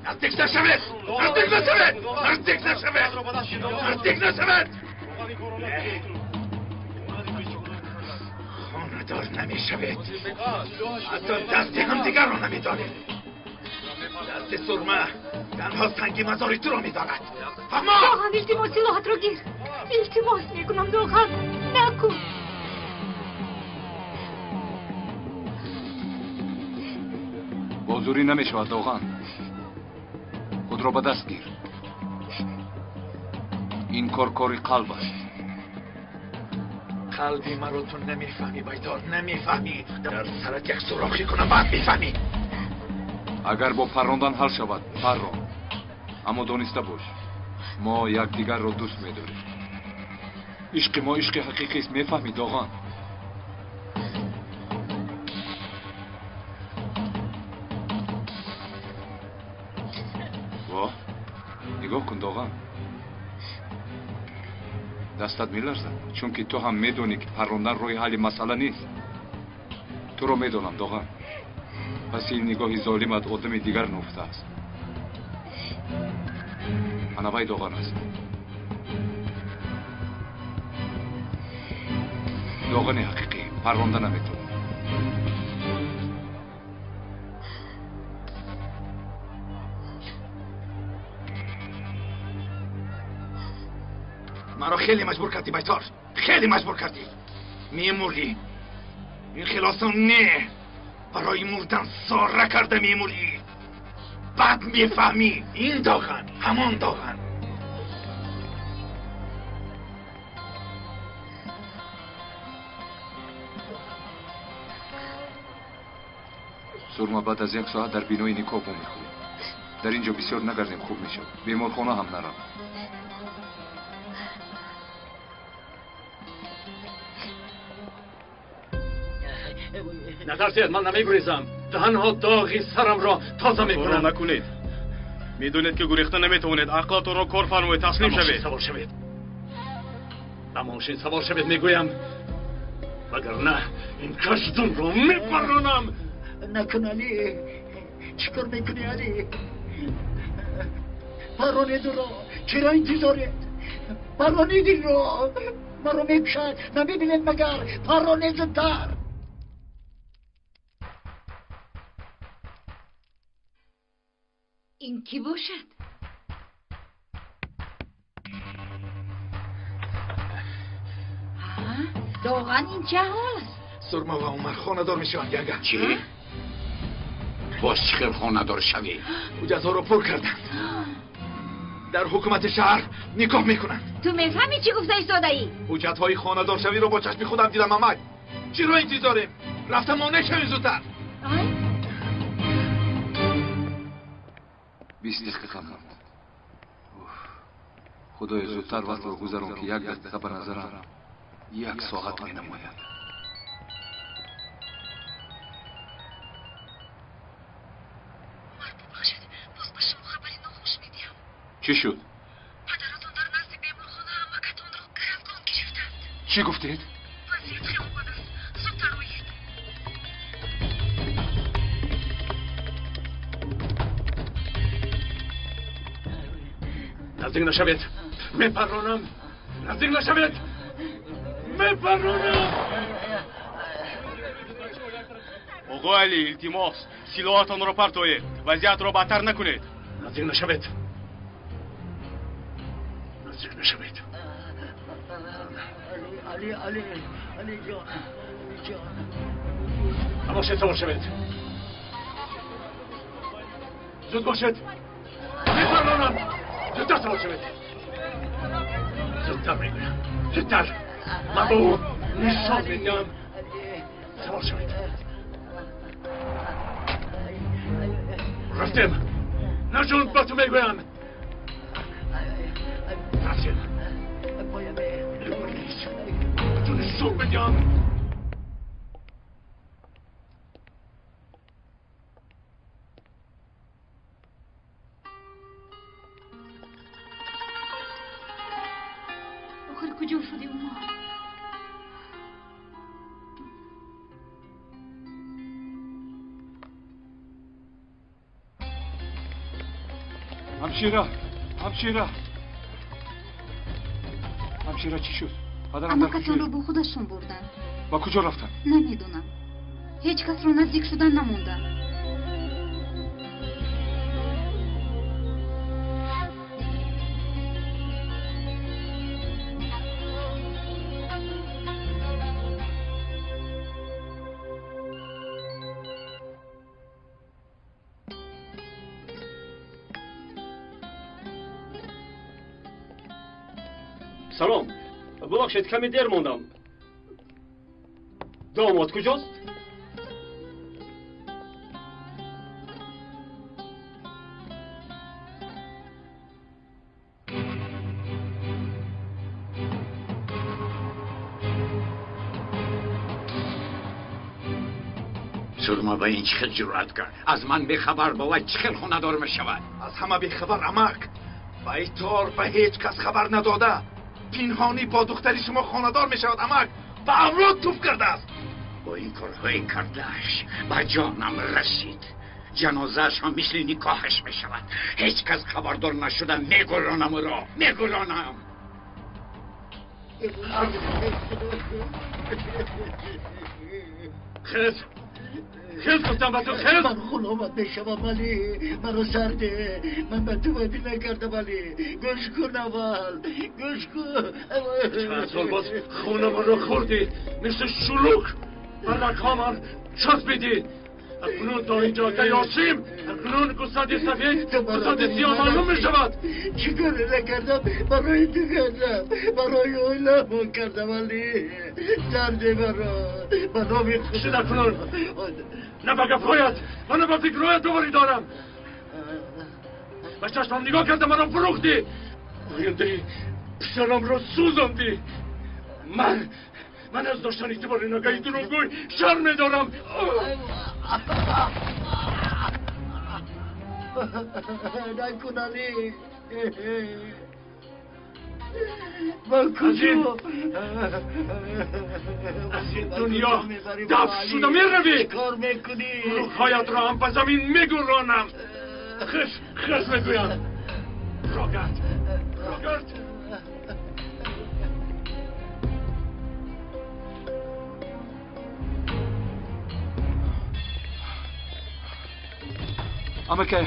نزدیک نشوید، نزدیک نشوید، نزدیک نشوید، نزدیک نشوید. خانه‌دار نمیشوید، حتی دست همدیگر را نمیدارید. دست سرمه تنها سنگ مزاری تو را میدارد. فهما؟ دوغان التماس سلاحت رو گیر. التماس میکنم دوغان، نکن. با زوری نمیشود دوغان، خود را به دست گیر. این کار کاری قلب است. قلبی مرا تو نمیفهمی بیدار، نمیفهمی. در سرت یک سوراخی کنم بعد میفهمی. اگر با پراندن حل شود پران، اما دانسته باش ما یکدیگر را دوست می‌داریم. عشق ما عشق حقیقی است، میفهمی دوغان؟ واه، نگاه کن دوغان، دستت میلرزد، چون که تو هم میدونی که پراندن روی حل مسئله نیست. تو رو میدونم دوغان، پس این نگاه ظالمت آدم دیگر نفته است. انا وای دوغان است. دوغان حقیقی پرونده نمیتونه. مرا خیلی مجبور کردی بیتار، خیلی مجبور کردی. میموری، این خلاصان نه، برای مردن ساره کرده میموری. بعد میفهمی این داغن همان داغن. سرما بعد از یک ساعت در بینای نیکا میخوریم. در اینجا بسیار نگردیم خوب میشد. بیمارخانه هم نرم. Натарсед, ман намегурезам. Танҳо доғи сарамро тоза мекунам. Накунед. Медонед ки гурехта наметавонед. Ақлатонро кор фармоед, таслим шавед. Савор шавед. Ба мошин савор шавед, мегӯям. Вагарна ин каштумро мепаронам. Накун, Алӣ. Чӣ кор мекунӣ, Алӣ? Паронед ӯро. Чаро интизоред? Паронед инро. Маро мекушад. Намебинед магар? Паронед зудтар. Ин кӣ бошад? Доған ин чӣ аҳвол аст? Сурма ва Умар хонадор мешаванд, янга. Чӣ? Боз чӣ хел хонадор шавӣ? Ҳуҷҷатҳоро пур карданд. Дар ҳукумати шаҳр никоҳ мекунанд. Ту мефаҳмӣ чӣ гуфта истодаӣ? Ҳуҷҷатҳои хонадоршавиро бо чашми худам дидам, амак. Чиро интизорем? Рафта монеъ шавем зудтар. 20 дақиқа монд. Худоё, зудтар вақтро гузарон, ки як дақиқа ба назарам як соат менамояд. Умар, бубахшед, боз ба шумо хабари нохуш медиҳам. Чӣ шуд? Падаратон дар назди беморхона амакатонро гаравгон гирифтанд. Чӣ гуфтед? Вазъият хело бад аст. Зудтар оед. Наздик нашавед. Мепаронам. Наздик нашавед. Мепаронам. Оғо Алӣ, илтимос, силоҳатонро партоед. Вазъиятро бадтар накунед. Наздик нашавед. Наздик нашавед. Алӣ, Алӣ, Алӣ ҷон, Алӣ ҷон. Тамошед, савор шавед. Зуд бошед. Мепаронам. Зудтар савор шавед. Зудтар мегӯям. Зудтар. Ман ба ӯ нишон медиҳам. Савор шавед. Рафтем. Наҷун, ба ту мегӯям. Рафтем. Ба ту нишон медиҳам. Охир куҷо шуди, Умар? Ҳамшира, ҳамшира, ҳамшира, чӣ шуд? Падарам дар Амакатонро бо худашон бурданд. Ба куҷо рафтанд? Намедонам. Ҳеҷ касро наздик шудан намонданд. Салом. Бубахшед, каме дер мондам. Домод куҷост? Сурма ба ин чӣ хел ҷуръат кард? Аз ман бехабар ба вай чӣ хел хонадор мешавад? Аз ҳама бехабар, амак. Ба итор ба ҳеҷ кас хабар надода. Пинҳонӣ бо духтари шумо хонадор мешавад, амак. Ба авлод туф кардааст. Бо ин корҳои кардааш ба ҷонам расид. Ҷанозааш ҳам мисли никоҳаш мешавад. Ҳеҷ кас хабардор нашуда мегӯронам ӯро, мегӯронам. Хез, хез, гуфтам ба ту, хез. Ман ғуломат мешавам, Алӣ. Маро сарде. Ман ба ту бадӣ накардам, Алӣ. Гӯш кун аввал, гӯш кун. Чанд сол боз хунамонро хӯрдӣ, мисли шулук ба рагҳомон часпидӣ. Акнун то инҷо гаёшим. Акнун гусанди сафед, гусанди сиёҳ маълум мешавад. Чӣ коре накардам, барои ту кардам, барои оиламон кардам, Алӣ. Сарде маро ба номи Шуд акнун. На ба гапҳоят ва на ба фикрҳоят боварӣ дорам. Ба чашмам нигоҳ карда маро фурӯхтӣ. Ояндаи писарамро сӯзондӣ. Ман Ман аз доштани ту бар ин акаи дурӯғгӯй шарм медорам. Накун, Алӣ. Ман куҷо? Аз ин дунё дафн шуда меравӣ. Чӣ кор мекунӣ? Рӯҳҳоятро ҳам ба замин мегӯронам. Хис, хис мегӯям. Рогард, Рогард. Амакай,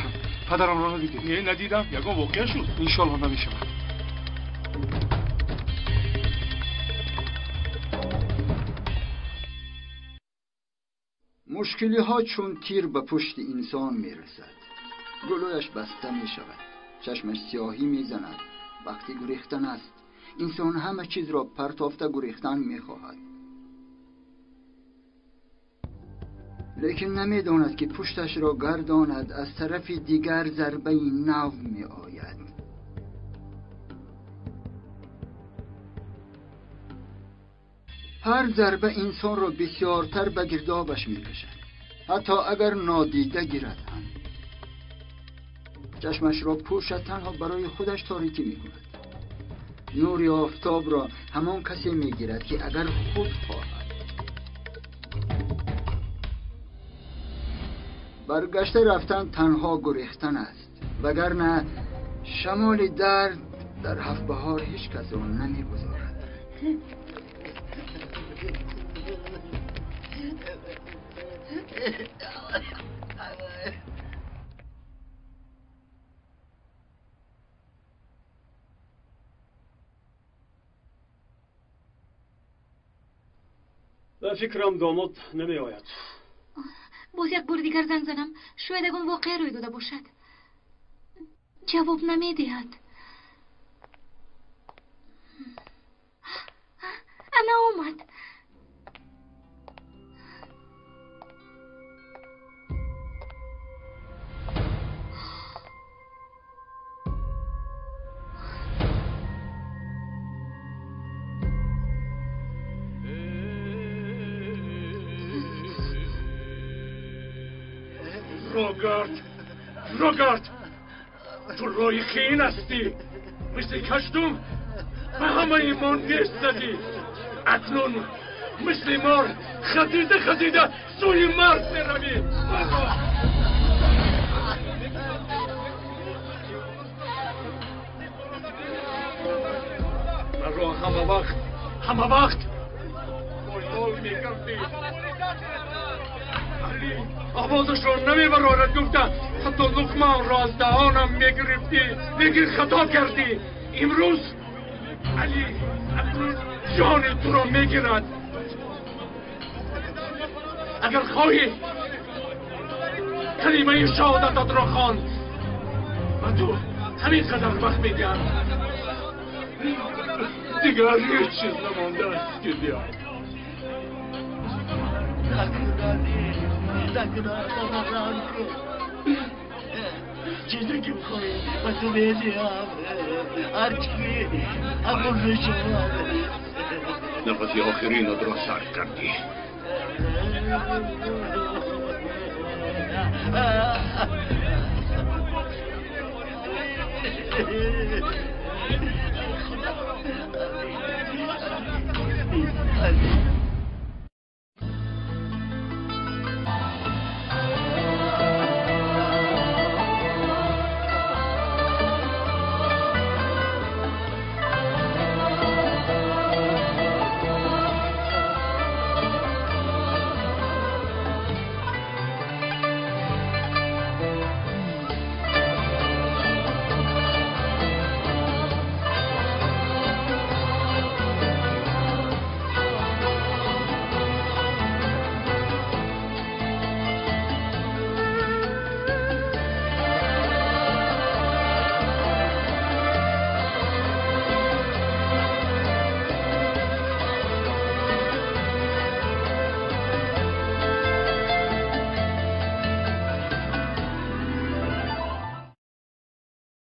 падарамро надидӣ? Не, надидам. Ягон воқеа шуд? Иншолло, намешавад. Мушкилиҳо чун тир ба пушти инсон мерасад. Гулӯяш баста мешавад, чашмаш сиёҳӣ мезанад. Вақти гурехтан аст. Инсон ҳама чизро партофта гурехтан мехоҳад, лекин намедонад, ки пушташро гардонад, аз тарафи дигар зарбаи нав меояд. Ҳар зарба инсонро бисёртар ба гирдобаш мекашад, ҳатто агар нодида гирад ҳам. Чашмашро пӯшад, танҳо барои худаш торикӣ мекунад. Нури офтобро ҳамон касе мегирад, ки агар худ хоҳад. Баргашта рафтан танҳо гурехтан аст, вагарна шамоли дард дар ҳафт баҳор ҳеҷ касро намегузорад. Ба фикрам, домод намеояд. Боз як бори дигар занг занам, шояд ягон воқеа рӯй дода бошад. Ҷавоб намедиҳад. Ана омад. Рогард, Рогард, ту роҳи хиин ҳастӣ. Мисли каштум ба ҳамаи мо нест задӣ. Акнун мисли мор хазида хазида сӯи марг меравӣ. Маро ҳама вақт, ҳама вақт поймол мекардӣ. Алӣ овозашро намебарорад гуфта, ҳатто луқмаамро аз даҳонам мегирифтӣ. Лекин хато кардӣ. Имрӯз Алӣ акнун ҷони туро мегирад. Агар хоҳӣ, калимаи шаҳодататро хон. Ба ту ҳамин қадар вақт медиҳам. Дигар ҳеҷ чиз намондааст ки диҳам. Накун, кун. Чизе ки бихоҳӣ, ба ту медиҳам. Ҳарчи ки қабул мешавад. Нафаси охиринатро сарф кардӣ. Худо.